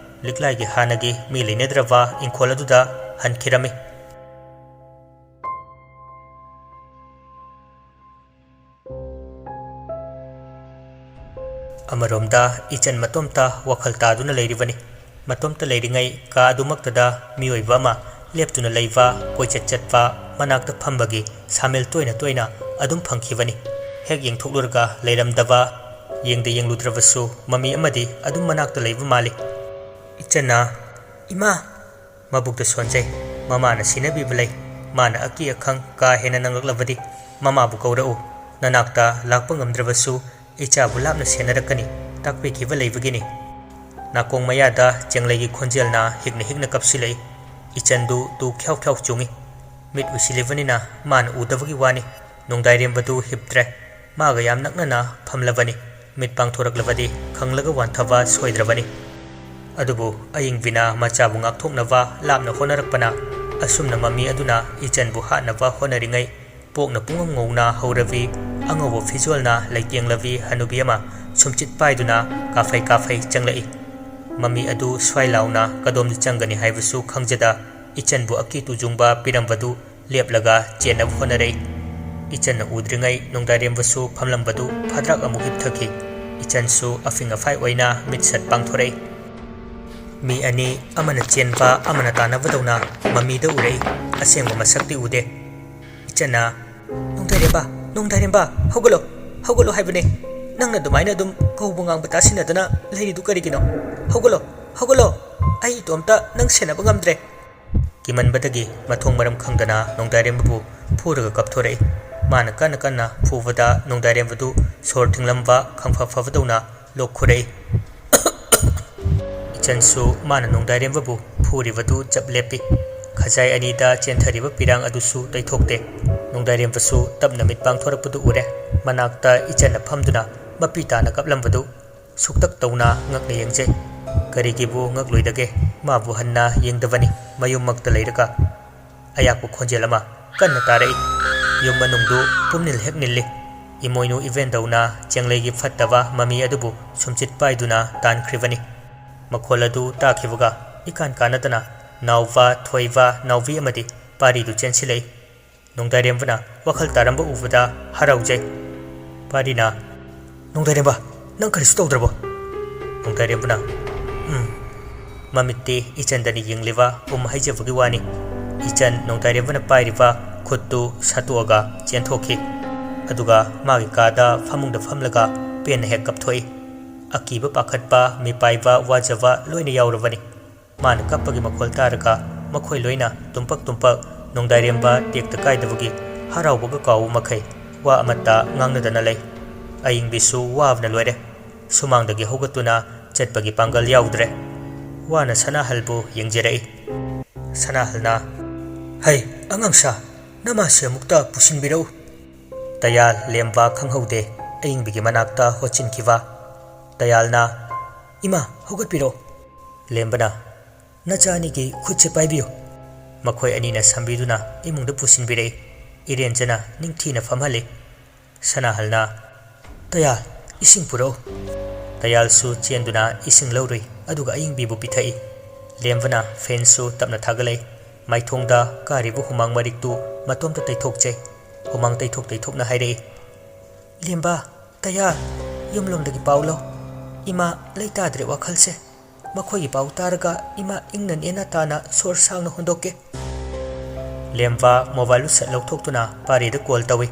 ꯂꯤꯛꯂꯥꯏꯒꯤ ꯍꯥꯟꯅꯒꯤ ꯃꯤ ꯂꯩꯅꯗ꯭ꯔꯕ ꯏꯪꯈꯣꯜ ꯑꯗꯨꯗ ꯍꯟꯈꯤꯔꯝꯃꯤ꯫ ꯑꯃꯔꯣꯝꯗ ꯏꯆꯟ ꯃꯇꯣꯝꯇ ꯋꯥꯈꯜ ꯇꯥꯗꯨꯅ ꯂꯩꯔꯤꯕꯅꯤ꯫ ꯃꯇꯣꯝꯇ ꯂꯩꯔꯤꯉꯩ ꯀꯥ ꯑꯗꯨꯃꯛꯇꯗ ꯃꯤꯑꯣꯏꯕ ꯑꯃ ꯂꯦꯞꯇꯨꯅ ꯂꯩꯕ, ꯀꯣꯏꯆꯠ ꯆꯠꯄ, ꯃꯅꯥꯛꯇ ꯐꯝꯕꯒꯤ ꯁꯥꯃꯤꯜ ꯇꯣꯏꯅ ꯇꯣꯏꯅ ꯑꯗꯨꯝ ꯐꯪꯈꯤꯕꯅꯤ꯫ ꯍꯦꯛ ꯌꯦꯡꯊꯣꯛꯂꯨꯔꯒ ꯂꯩꯔꯝꯗꯕ, ꯌꯦꯡꯗ ꯌꯦꯡꯂꯨꯗ꯭ꯔꯕꯁꯨ ꯃꯃꯤ ꯑꯃꯗꯤ ꯑꯗꯨꯝ ꯃꯅꯥꯛꯇ ꯂꯩꯕ ꯃꯥꯜꯂꯤ꯫ ꯏꯆꯟꯅ, "ꯏꯃꯥ!" ꯃꯕꯨꯛꯇ ꯁꯣꯟꯖꯩ꯫ ꯃꯃꯥꯅ ꯁꯤꯟꯅꯕꯤꯕ ꯂꯩ꯫ ꯃꯥꯅ ꯑꯀꯤ ꯑꯈꯪ ꯀꯥ ꯍꯦꯟꯅ ꯅꯪꯂꯛꯂꯕꯗꯤ ꯃꯃꯥꯕꯨ ꯀꯧꯔꯛꯎ꯫ ꯅꯅꯥꯛꯇ ꯂꯥꯛꯄ ꯉꯝꯗ꯭ꯔꯕꯁꯨ ꯏꯆꯥꯕꯨ ꯂꯥꯞꯅ ꯁꯦꯟꯅꯔꯛꯀꯅꯤ꯫ ꯇꯥꯛꯄꯤꯈꯤꯕ ꯂꯩꯕꯒꯤꯅꯤ꯫ ꯅꯥꯀꯣꯡ ꯃꯌꯥꯗ ꯆꯦꯡꯂꯩꯒꯤ ꯈꯣꯟꯖꯦꯜꯅ ꯍꯤꯛꯅ ꯍꯤꯛꯅ ꯀꯞꯁꯤꯜꯂꯛꯏ꯫ ꯏꯆꯟꯗꯨ ꯇꯨ ꯈ꯭ꯌꯥꯎ ꯈ꯭ꯌꯥꯎ ꯆꯣꯡꯏ꯫ ꯃꯤꯠ ꯎꯏꯁꯤꯜꯂꯤꯕꯅꯤꯅ ꯃꯥꯅ ꯎꯗꯕꯒꯤ ꯋꯥꯅꯤ꯫ ꯅꯣꯡꯗꯥꯏꯔꯦꯝꯕꯗꯨ ꯍꯤꯞꯇ꯭ꯔꯦ꯫ ꯃꯥꯒ ꯌꯥꯝ ꯅꯛꯅꯅ ꯐꯝꯂꯕꯅꯤ꯫ ꯃꯤꯠ ꯄꯥꯡꯊꯣꯔꯛꯂꯕꯗꯤ ꯈꯪꯂꯒ ꯋꯥꯟꯊꯕ ꯁꯣꯏꯗ꯭ꯔꯕꯅꯤ꯫ ꯑꯗꯨꯕꯨ ꯑꯌꯤꯡꯕꯤꯅ ꯃꯆꯥꯕꯨ ꯉꯥꯛꯊꯣꯛꯅꯕ ꯂꯥꯞꯅ ꯍꯣꯠꯅꯔꯛꯄꯅ, ꯑꯁꯨꯝꯅ ꯃꯃꯤ ꯑꯗꯨꯅ ꯏꯆꯟꯕꯨ ꯍꯥꯠꯅꯕ ꯍꯣꯠꯅꯔꯤꯉꯩ, ꯄꯣꯛꯅ ꯄꯨꯡꯉꯧ ꯉꯧꯅ ꯍꯧꯔꯕꯤ ꯑꯉꯧꯕ ꯐꯤꯖꯣꯜꯅ ꯂꯩꯇꯦꯡꯂꯕꯤ ꯍꯅꯨꯕꯤ ꯑꯃ ꯁꯨꯝꯆꯤꯠ ꯄꯥꯏꯗꯨꯅ ꯀꯥꯐꯩ ꯀꯥꯐꯩ ꯆꯪꯂꯛꯏ꯫ ꯃꯃꯤ ꯑꯗꯨ ꯁ꯭ꯋꯥꯏ ꯂꯥꯎꯅ ꯀꯗꯣꯝꯗ ꯆꯪꯒꯅꯤ ꯍꯥꯏꯕꯁꯨ ꯈꯪꯖꯗ, ꯏꯆꯟꯕꯨ ꯑꯀꯤ ꯇꯨꯖꯨꯡꯕ ꯄꯤꯔꯝꯕꯗꯨ ꯂꯦꯞꯂꯒ ꯆꯦꯟꯅꯕ ꯍꯣꯠꯅꯔꯛꯏ꯫ ꯏꯆꯟꯅ ꯎꯗ꯭ꯔꯤꯉꯩ ꯅꯣꯡꯗꯥꯏꯔꯦꯝꯕꯁꯨ ꯐꯝꯂꯝꯕꯗꯨ ꯐꯗ꯭ꯔꯥꯛ ꯑꯃꯨꯛ ꯍꯤꯞꯊꯈꯤ꯫ ꯏꯆꯟꯁꯨ ꯑꯐꯤꯡ ꯑꯐꯥꯏ ꯑꯣꯏꯅ ꯃꯤꯠ ꯁꯠ ꯄꯥꯡꯊꯣꯔꯛꯏ꯫ ꯃꯤ ꯑꯅꯤ, ꯑꯃꯅ ꯆꯦꯟꯕ, ꯑꯃꯅ ꯇꯥꯟꯅꯕꯗꯧꯅ ꯃꯃꯤꯗ ꯎꯔꯛꯏ꯫ ꯑꯁꯦꯡꯕ ꯃꯁꯛꯇꯤ ꯎꯗꯦ꯫ ꯏꯆꯟꯅ, "ꯅꯣꯡꯗꯥꯏꯔꯦꯝꯕ, ꯅꯣꯡꯗꯥꯏꯔꯦꯝꯕ, ꯍꯧꯒꯠꯂꯣ, ꯍꯧꯒꯠꯂꯣ ꯍꯥꯏꯕꯅꯦ꯫ ꯅꯪꯅ ꯑꯗꯨꯃꯥꯏꯅ ꯑꯗꯨꯝ ꯀꯧꯕ ꯉꯥꯡꯕ ꯇꯥꯁꯤꯟꯅꯗꯅ ꯂꯩꯔꯤꯗꯨ ꯀꯔꯤꯒꯤꯅꯣ? ꯍꯧꯒꯠꯂꯣ, ꯍꯧꯒꯠꯂꯣ꯫ ꯑꯩ ꯏꯇꯣꯝꯇ ꯅꯪ ꯁꯦꯟꯅꯕ ꯉꯝꯗ꯭ꯔꯦ꯫" ꯀꯤꯃꯟꯕꯗꯒꯤ ꯃꯊꯣꯡ ꯃꯔꯝ ꯈꯪꯗꯅ ꯅꯣꯡꯗꯥꯏꯔꯦꯝꯕꯕꯨ ꯐꯨꯔꯒ ꯀꯞꯊꯣꯔꯛꯏ꯫ ꯃꯥꯅ ꯀꯟꯅ ꯀꯟꯅ ꯐꯨꯕꯗ ꯅꯣꯡꯗꯥꯏꯔꯦꯝꯕꯗꯨ ꯁꯣꯔ ꯊꯤꯡꯂꯝꯕ ꯈꯪꯐ ꯐꯕꯗꯧꯅ ꯂꯣꯛ ꯈꯨꯔꯛꯏ꯫ ꯏꯆꯟꯁꯨ ꯃꯥꯅ ꯅꯣꯡꯗꯥꯏꯔꯦꯝꯕꯕꯨ ꯐꯨꯔꯤꯕꯗꯨ ꯆꯞ ꯂꯦꯞꯄꯤ꯫ ꯈꯖꯥꯏ ꯑꯅꯤꯗ ꯆꯦꯟꯊꯔꯤꯕ ꯄꯤꯔꯥꯡ ꯑꯗꯨꯁꯨ ꯇꯩꯊꯣꯛꯇꯦ꯫ ꯅꯣꯡꯗꯥꯏꯔꯦꯝꯕꯁꯨ ꯇꯞꯅ ꯃꯤꯠ ꯄꯥꯡꯊꯣꯔꯛꯄꯗꯨ ꯎꯔꯦ꯫ ꯃꯅꯥꯛꯇ ꯏꯆꯟꯅ ꯐꯝꯗꯨꯅ ꯃꯄꯤ ꯇꯥꯅ ꯀꯞꯂꯝꯕꯗꯨ ꯁꯨꯛꯇꯛ ꯇꯧꯅ ꯉꯛꯅ ꯌꯦꯡꯖꯩ꯫ ꯀꯔꯤꯒꯤꯕꯨ ꯉꯛꯂꯣꯏꯗꯒꯦ? ꯃꯥꯕꯨ ꯍꯟꯅ ꯌꯦꯡꯗꯕꯅꯤ, ꯃꯌꯨꯝꯃꯛꯇ ꯂꯩꯔꯒ꯫ ꯑꯌꯥꯛꯄ ꯈꯣꯟꯖꯦꯜ ꯑꯃ ꯀꯟꯅ ꯇꯥꯔꯛꯏ꯫ ꯌꯨꯝ ꯃꯅꯨꯡꯗꯨ ꯄꯨꯝꯅꯤꯜ ꯍꯦꯛ ꯅꯤꯜꯂꯤ꯫ ꯏꯃꯣꯏꯅꯨ ꯏꯕꯦꯟꯗꯧꯅ ꯆꯦꯡꯂꯩꯒꯤ ꯐꯠꯇꯕ ꯃꯃꯤ ꯑꯗꯨꯕꯨ ꯁꯨꯝꯆꯤꯠ ꯄꯥꯏꯗꯨꯅ ꯇꯥꯟꯈ꯭ꯔꯤꯕꯅꯤ꯫ ꯃꯈꯣꯜ ꯑꯗꯨ ꯇꯥꯈꯤꯕꯒ ꯏꯀꯥꯟ ꯀꯥꯟꯅꯗꯅ ꯅꯥꯎꯕ, ꯊꯣꯏꯕ, ꯅꯥꯎꯕꯤ ꯑꯃꯗꯤ ꯄꯥꯔꯤꯗꯨ ꯆꯦꯟꯁꯤꯜꯂꯛꯏ꯫ ꯅꯣꯡꯗꯥꯏꯔꯦꯝꯕꯅ ꯋꯥꯈꯜ ꯇꯥꯔꯝꯕ ꯎꯕꯗ ꯍꯔꯥꯎꯖꯩ꯫ ꯄꯥꯔꯤꯅ, "ꯅꯣꯡꯗꯥꯏꯔꯦꯝꯕ, ꯅꯪ ꯀꯔꯤꯁꯨ ꯇꯧꯗ꯭ꯔꯕꯣ?" ꯅꯣꯡꯗꯥꯏꯔꯦꯝꯕꯅ, "ꯎꯝ꯫" ꯃꯃꯤꯠꯇꯤ ꯏꯆꯟꯗꯅꯤ ꯌꯦꯡꯂꯤꯕ ꯎꯝ ꯍꯥꯏꯖꯕꯒꯤ ꯋꯥꯅꯤ꯫ ꯏꯆꯟ ꯅꯣꯡꯗꯥꯏꯔꯦꯝꯕꯅ ꯄꯥꯏꯔꯤꯕ ꯈꯨꯠꯇꯨ ꯁꯠꯇꯣꯛꯑꯒ ꯆꯦꯟꯊꯣꯛꯈꯤ꯫ ꯑꯗꯨꯒ ꯃꯥꯒꯤ ꯀꯥꯗ ꯐꯃꯨꯡꯗ ꯐꯝꯂꯒ ꯄꯦꯟꯅ ꯍꯦꯛ ꯀꯞꯊꯣꯛꯏ꯫ ꯑꯀꯤꯕ, ꯄꯥꯈꯠꯄ, ꯃꯤꯄꯥꯏꯕ, ꯋꯥꯖꯕ ꯂꯣꯏꯅ ꯌꯥꯎꯔꯕꯅꯤ꯫ ꯃꯥꯅ ꯀꯞꯄꯒꯤ ꯃꯈꯣꯜ ꯇꯥꯔꯒ ꯃꯈꯣꯏ ꯂꯣꯏꯅ ꯇꯨꯝꯄꯛ ꯇꯨꯝꯄꯛ ꯅꯣꯡꯗꯥꯏꯔꯦꯝꯕ ꯇꯦꯛꯇ ꯀꯥꯏꯗꯕꯒꯤ ꯍꯔꯥꯎꯕꯒ ꯀꯥꯎꯕ ꯃꯈꯩ ꯋꯥ ꯑꯃꯠꯇ ꯉꯥꯡꯅꯗꯅ ꯂꯩ꯫ ꯑꯌꯤꯡꯕꯤꯁꯨ ꯋꯥꯕꯅ ꯂꯣꯏꯔꯦ꯫ ꯁꯨꯃꯥꯡꯗꯒꯤ ꯍꯧꯒꯠꯇꯨꯅ ꯆꯠꯄꯒꯤ ꯄꯥꯡꯒꯜ ꯌꯥꯎꯗ꯭ꯔꯦ꯫ ꯋꯥꯅ ꯁꯅꯥꯍꯜꯕꯨ ꯌꯦꯡꯖꯔꯛꯏ꯫ ꯁꯅꯥꯍꯜꯅ, "ꯍꯩ, ꯑꯉꯥꯡꯁꯥ, ꯅꯃꯥꯁꯦ ꯑꯃꯨꯛꯇ ꯄꯨꯁꯤꯟꯕꯤꯔꯛꯎ꯫" ꯇꯌꯥꯜ ꯂꯦꯝꯕ ꯈꯪꯍꯧꯗꯦ꯫ ꯑꯌꯤꯡꯕꯤꯒꯤ ꯃꯅꯥꯛꯇ ꯍꯣꯠꯆꯤꯟꯈꯤꯕ꯫ ꯇꯌꯥꯜꯅ, "ꯏꯃꯥ, ꯍꯧꯒꯠꯄꯤꯔꯣ꯫" ꯂꯦꯝꯕꯅ, "ꯅꯆꯥ ꯑꯅꯤꯒꯤ ꯈꯨꯠꯁꯦ ꯄꯥꯏꯕꯤꯌꯨ꯫" ꯃꯈꯣꯏ ꯑꯅꯤꯅ ꯁꯝꯕꯤꯗꯨꯅ ꯏꯃꯨꯡꯗ ꯄꯨꯁꯤꯟꯕꯤꯔꯛꯏ꯫ ꯏꯔꯦꯟꯖꯅ ꯅꯤꯡꯊꯤꯅ ꯐꯝꯍꯜꯂꯤ꯫ ꯁꯅꯥꯍꯜꯅ, "ꯇꯌꯥꯜ, ꯏꯁꯤꯡ ꯄꯨꯔꯛꯎ꯫" ꯇꯌꯥꯜꯁꯨ ꯆꯦꯟꯗꯨꯅ ꯏꯁꯤꯡ ꯂꯧꯔꯨꯏ, ꯑꯗꯨꯒ ꯑꯌꯤꯡꯕꯤꯕꯨ ꯄꯤꯊꯛꯏ꯫ ꯂꯦꯝꯕꯅ ꯐꯦꯟꯁꯨ ꯇꯞꯅ ꯊꯥꯒꯠꯂꯛꯏ꯫ ꯃꯥꯏꯊꯣꯡꯗ ꯀꯥꯔꯤꯕ ꯍꯨꯃꯥꯡ ꯃꯔꯤꯛꯇꯨ ꯃꯇꯣꯝꯇ ꯇꯩꯊꯣꯛꯆꯩ꯫ ꯍꯨꯃꯥꯡ ꯇꯩꯊꯣꯛ ꯇꯩꯊꯣꯛꯅ ꯍꯥꯏꯔꯛꯏ, "ꯂꯦꯝꯕ, ꯇꯌꯥ, ꯌꯨꯝꯂꯣꯝꯗꯒꯤ ꯄꯥꯎ ꯂꯧ꯫ ꯏꯃꯥ ꯂꯩꯇꯥꯗ꯭ꯔꯦ ꯋꯥꯈꯜꯁꯦ꯫ ꯃꯈꯣꯏꯒꯤ ꯄꯥꯎ ꯇꯥꯔꯒ ꯏꯃꯥ ꯏꯪꯅ ꯅꯦꯅ ꯇꯥꯅ ꯁꯣꯔ ꯁꯥꯡꯅ ꯍꯣꯟꯗꯣꯛꯀꯦ꯫" ꯂꯦꯝꯕ ꯃꯣꯕꯥꯏꯜꯗꯨ ꯁꯠ ꯂꯧꯊꯣꯛꯇꯨꯅ ꯄꯥꯔꯤꯗ ꯀꯣꯜ ꯇꯧꯏ꯫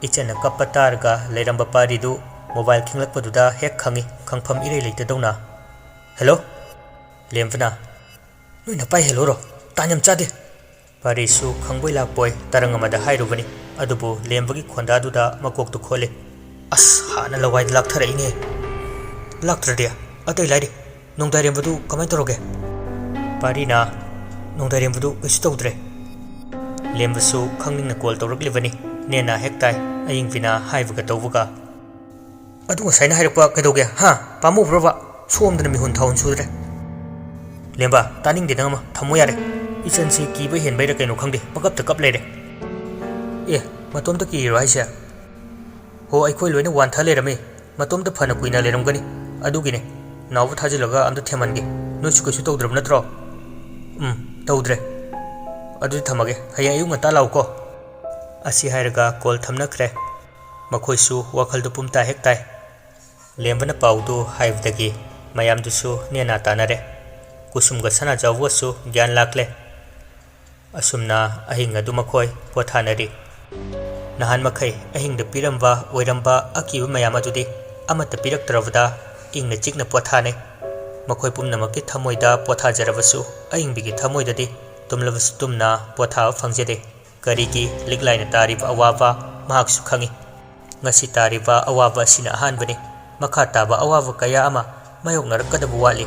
ꯏꯆꯟꯅ ꯀꯞꯄ ꯇꯥꯔꯒ ꯂꯩꯔꯝꯕ ꯄꯥꯔꯤꯗꯨ ꯃꯣꯕꯥꯏꯜ ꯈꯤꯡꯂꯛꯄꯗꯨꯗ ꯍꯦꯛ ꯈꯪꯏ, ꯈꯪꯐꯝ ꯏꯔꯩ ꯂꯩꯇꯗꯧꯅ꯫ "ꯍꯦꯜꯂꯣ?" ꯂꯦꯝꯕꯅ, "ꯅꯣꯏ ꯅꯄꯥꯏ ꯍꯦꯜꯂꯣꯔꯣ? ꯇꯥꯟ ꯌꯥꯝ ꯆꯥꯗꯦ꯫" ꯄꯥꯔꯤꯁꯨ ꯈꯪꯕꯣꯏ ꯂꯥꯛꯄꯣꯏ ꯇꯔꯪ ꯑꯃꯗ ꯍꯥꯏꯔꯨꯕꯅꯤ, ꯑꯗꯨꯕꯨ ꯂꯦꯝꯕꯒꯤ ꯈꯣꯟꯗꯥꯗꯨꯗ ꯃꯀꯣꯛꯇꯨ ꯈꯣꯠꯂꯤ꯫ "ꯑꯁ, ꯍꯥꯟꯅ ꯂꯋꯥꯏꯗ ꯂꯥꯛꯊꯔꯛꯏꯅꯦ꯫ ꯂꯥꯛꯇ꯭ꯔꯗꯤ ꯑꯇꯩ ꯂꯥꯏꯔꯤ꯫ ꯅꯣꯡꯗꯥꯏꯔꯦꯝꯕꯗꯨ ꯀꯃꯥꯏꯅ ꯇꯧꯔꯒꯦ?" ꯄꯥꯔꯤꯅ, "ꯅꯣꯡꯗꯥꯏꯔꯦꯝꯕꯗꯨ ꯀꯩꯁꯨ ꯇꯧꯗ꯭ꯔꯦ꯫" ꯂꯦꯝꯕꯁꯨ ꯈꯪꯅꯤꯡꯅ ꯀꯣꯜ ꯇꯧꯔꯛꯂꯤꯕꯅꯤ꯫ ꯅꯦꯅꯥ ꯍꯦꯛ ꯇꯥꯏ, ꯑꯌꯤꯡꯕꯤꯅ ꯍꯥꯏꯕꯒ ꯇꯧꯕꯒ꯫ "ꯑꯗꯨ ꯉꯁꯥꯏꯅ ꯍꯥꯏꯔꯛꯄ ꯀꯩꯗꯧꯒꯦ, ꯍꯥ? ꯄꯥꯝꯃꯨꯕ꯭ꯔꯣꯕ? ꯁꯣꯝꯗꯅ ꯃꯤꯍꯨꯟ ꯊꯥꯍꯨꯟ ꯁꯨꯗ꯭ꯔꯦ꯫" "ꯂꯦꯝꯕ, ꯇꯥꯅꯤꯡꯗꯦ ꯅꯪ ꯑꯃ, ꯊꯝꯃꯣ ꯌꯥꯔꯦ꯫ ꯏꯆꯟꯁꯤ ꯀꯤꯕ ꯍꯦꯟꯕꯩꯔ ꯀꯩꯅꯣ ꯈꯪꯗꯦ, ꯄꯪꯀꯞꯇ ꯀꯞ ꯂꯩꯔꯦ꯫" "ꯑꯦ, ꯃꯇꯣꯝꯇ ꯀꯤꯔꯤꯔꯣ ꯍꯥꯏꯁꯦ?" "ꯍꯣ, ꯑꯩꯈꯣꯏ ꯂꯣꯏꯅ ꯋꯥꯟꯊ ꯂꯩꯔꯝꯃꯤ꯫ ꯃꯇꯣꯝꯇ ꯐꯅ ꯀꯨꯏꯅ ꯂꯩꯔꯝꯒꯅꯤ꯫ ꯑꯗꯨꯒꯤꯅꯦ꯫ ꯅꯥꯎꯕ ꯊꯥꯖꯤꯜꯂꯒ ꯑꯝꯇ ꯊꯦꯝꯍꯟꯒꯦ꯫ ꯅꯣꯏꯁꯨ ꯀꯩꯁꯨ ꯇꯧꯗ꯭ꯔꯕ ꯅꯠꯇ꯭ꯔꯣ?" "ꯎꯝ, ꯇꯧꯗ꯭ꯔꯦ꯫ ꯑꯗꯨꯗꯤ ꯊꯝꯃꯒꯦ꯫ ꯍꯌꯦꯡ ꯑꯌꯨꯛ ꯉꯟꯇꯥ ꯂꯥꯛꯎꯀꯣ꯫" ꯑꯁꯤ ꯍꯥꯏꯔꯒ ꯀꯣꯜ ꯊꯝꯅꯈ꯭ꯔꯦ꯫ ꯃꯈꯣꯏꯁꯨ ꯋꯥꯈꯜꯗꯨ ꯄꯨꯝꯇꯥ ꯍꯦꯛ ꯇꯥꯏ꯫ ꯂꯦꯝꯕꯅ ꯄꯥꯎꯗꯨ ꯍꯥꯏꯕꯗꯒꯤ ꯃꯌꯥꯝꯗꯨꯁꯨ ꯅꯦꯅꯥ ꯇꯥꯅꯔꯦ꯫ ꯀꯨꯁꯨꯝꯒ ꯁꯅꯥꯖꯥꯎꯕꯒꯁꯨ ꯒ꯭ꯌꯥꯟ ꯂꯥꯛꯂꯦ꯫ ꯑꯁꯨꯝꯅ ꯑꯍꯤꯡ ꯑꯗꯨ ꯃꯈꯣꯏ ꯄꯣꯊꯥꯅꯔꯤ꯫ ꯅꯍꯥꯟ ꯃꯈꯩ ꯑꯍꯤꯡꯗ ꯄꯤꯔꯝꯕ ꯑꯣꯏꯔꯝꯕ ꯑꯀꯤꯕ ꯃꯌꯥꯝ ꯑꯗꯨꯗꯤ ꯑꯃꯠꯇ ꯄꯤꯔꯛꯇ꯭ꯔꯕꯗ ꯏꯪꯅ ꯆꯤꯛꯅ ꯄꯣꯊꯥꯅꯩ꯫ ꯃꯈꯣꯏ ꯄꯨꯝꯅꯃꯛꯀꯤ ꯊꯃꯣꯏꯗ ꯄꯣꯊꯥꯖꯔꯕꯁꯨ ꯑꯏꯪꯕꯤꯒꯤ ꯊꯃꯣꯏꯗꯗꯤ ꯇꯨꯝꯂꯕꯁꯨ ꯇꯨꯝꯅ ꯄꯣꯊꯥꯕ ꯐꯪꯖꯗꯦ꯫ ꯀꯔꯤꯒꯤ ꯂꯤꯛꯂꯥꯏꯅ ꯇꯥꯔꯤꯕ ꯑꯋꯥꯕ ꯃꯍꯥꯛꯁꯨ ꯈꯪꯏ꯫ ꯉꯁꯤ ꯇꯥꯔꯤꯕ ꯑꯋꯥꯕ ꯑꯁꯤꯅ ꯑꯍꯥꯟꯕꯅꯤ꯫ ꯃꯈꯥ ꯇꯥꯕ ꯑꯋꯥꯕ ꯀꯌꯥ ꯑꯃ ꯃꯥꯌꯣꯛꯅꯔꯛꯀꯗꯕ ꯋꯥꯠꯂꯤ꯫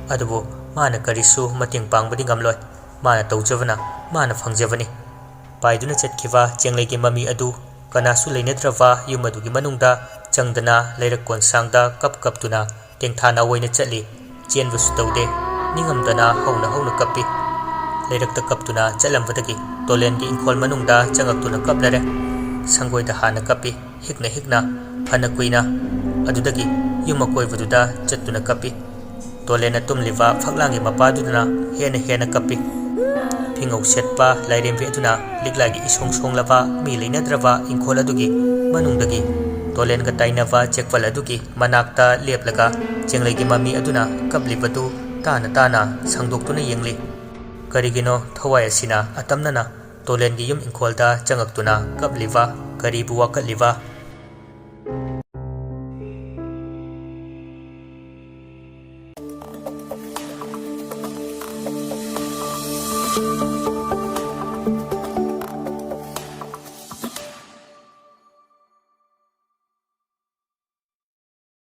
ꯑꯗꯨꯕꯨ ꯃꯥꯅ ꯀꯔꯤꯁꯨ ꯃꯇꯦꯡ ꯄꯥꯡꯕꯗꯤ ꯉꯝꯂꯣꯏ꯫ ꯃꯥꯅ ꯇꯧꯖꯕꯅ ꯃꯥꯅ ꯐꯪꯖꯕꯅꯤ꯫ ꯄꯥꯏꯗꯨꯅ ꯆꯠꯈꯤꯕ ꯆꯦꯡꯂꯩꯒꯤ ꯃꯃꯤ ꯑꯗꯨ ꯀꯅꯥꯁꯨ ꯂꯩꯅꯗ꯭ꯔꯕ ꯌꯨꯝ ꯑꯗꯨꯒꯤ ꯃꯅꯨꯡꯗ ꯆꯪꯗꯅ ꯂꯩꯔꯛ ꯀꯣꯟꯁꯥꯡꯗ ꯀꯞ ꯀꯞꯇꯨꯅ ꯇꯦꯡꯊꯥ ꯅꯥꯑꯣꯏꯅ ꯆꯠꯂꯤ꯫ ꯆꯦꯟꯕꯁꯨ ꯇꯧꯗꯦ꯫ ꯅꯤꯡꯉꯝꯗꯅ ꯍꯧꯅ ꯍꯧꯅ ꯀꯞꯄꯤ꯫ ꯂꯩꯔꯛꯇ ꯀꯞꯇꯨꯅ ꯆꯠꯂꯝꯕꯗꯒꯤ ꯇꯣꯂꯦꯟꯒꯤ ꯏꯪꯈꯣꯜ ꯃꯅꯨꯡꯗ ꯆꯪꯉꯛꯇꯨꯅ ꯀꯞꯂꯔꯦ꯫ ꯁꯪꯒꯣꯏꯗ ꯍꯥꯟꯅ ꯀꯞꯄꯤ, ꯍꯤꯛꯅ ꯍꯤꯛꯅ, ꯐꯅ ꯀꯨꯏꯅ꯫ ꯑꯗꯨꯗꯒꯤ ꯌꯨꯝ ꯑꯀꯣꯏꯕꯗꯨꯗ ꯆꯠꯇꯨꯅ ꯀꯞꯄꯤ꯫ ꯇꯣꯂꯦꯟꯅ ꯇꯨꯝꯂꯤꯕ ꯐꯛꯂꯥꯡꯒꯤ ꯃꯄꯥꯗꯨꯗꯅ ꯍꯦꯟꯅ ꯍꯦꯟꯅ ꯀꯞꯄꯤ꯫ ꯐꯤꯉꯧ ꯁꯦꯠꯄ ꯂꯥꯏꯔꯦꯝꯕꯤ ꯑꯗꯨꯅ ꯂꯤꯛꯂꯥꯒꯤ ꯏꯁꯣꯡ ꯁꯣꯡꯂꯕ ꯃꯤ ꯂꯩꯅꯗ꯭ꯔꯕ ꯏꯪꯈꯣꯜ ꯑꯗꯨꯒꯤ ꯃꯅꯨꯡꯗꯒꯤ ꯇꯣꯂꯦꯟꯒ ꯇꯥꯏꯅꯕ ꯆꯦꯛꯄꯜ ꯑꯗꯨꯒꯤ ꯃꯅꯥꯛꯇ ꯂꯦꯞꯂꯒ ꯆꯦꯡꯂꯩꯒꯤ ꯃꯃꯤ ꯑꯗꯨꯅ ꯀꯞꯂꯤꯕꯗꯨ ꯇꯥꯅ ꯇꯥꯅ ꯁꯪꯗꯣꯛꯇꯨꯅ ꯌꯦꯡꯂꯤ꯫ ꯀꯔꯤꯒꯤꯅꯣ ꯊꯋꯥꯏ ꯑꯁꯤꯅ ꯑꯇꯝꯅꯅ ꯇꯣꯂꯦꯟꯒꯤ ꯌꯨꯝ ꯏꯪꯈꯣꯜꯗ ꯆꯪꯉꯛꯇꯨꯅ ꯀꯞꯂꯤꯕ, ꯀꯔꯤꯕꯨ ꯋꯥꯀꯠꯂꯤꯕ?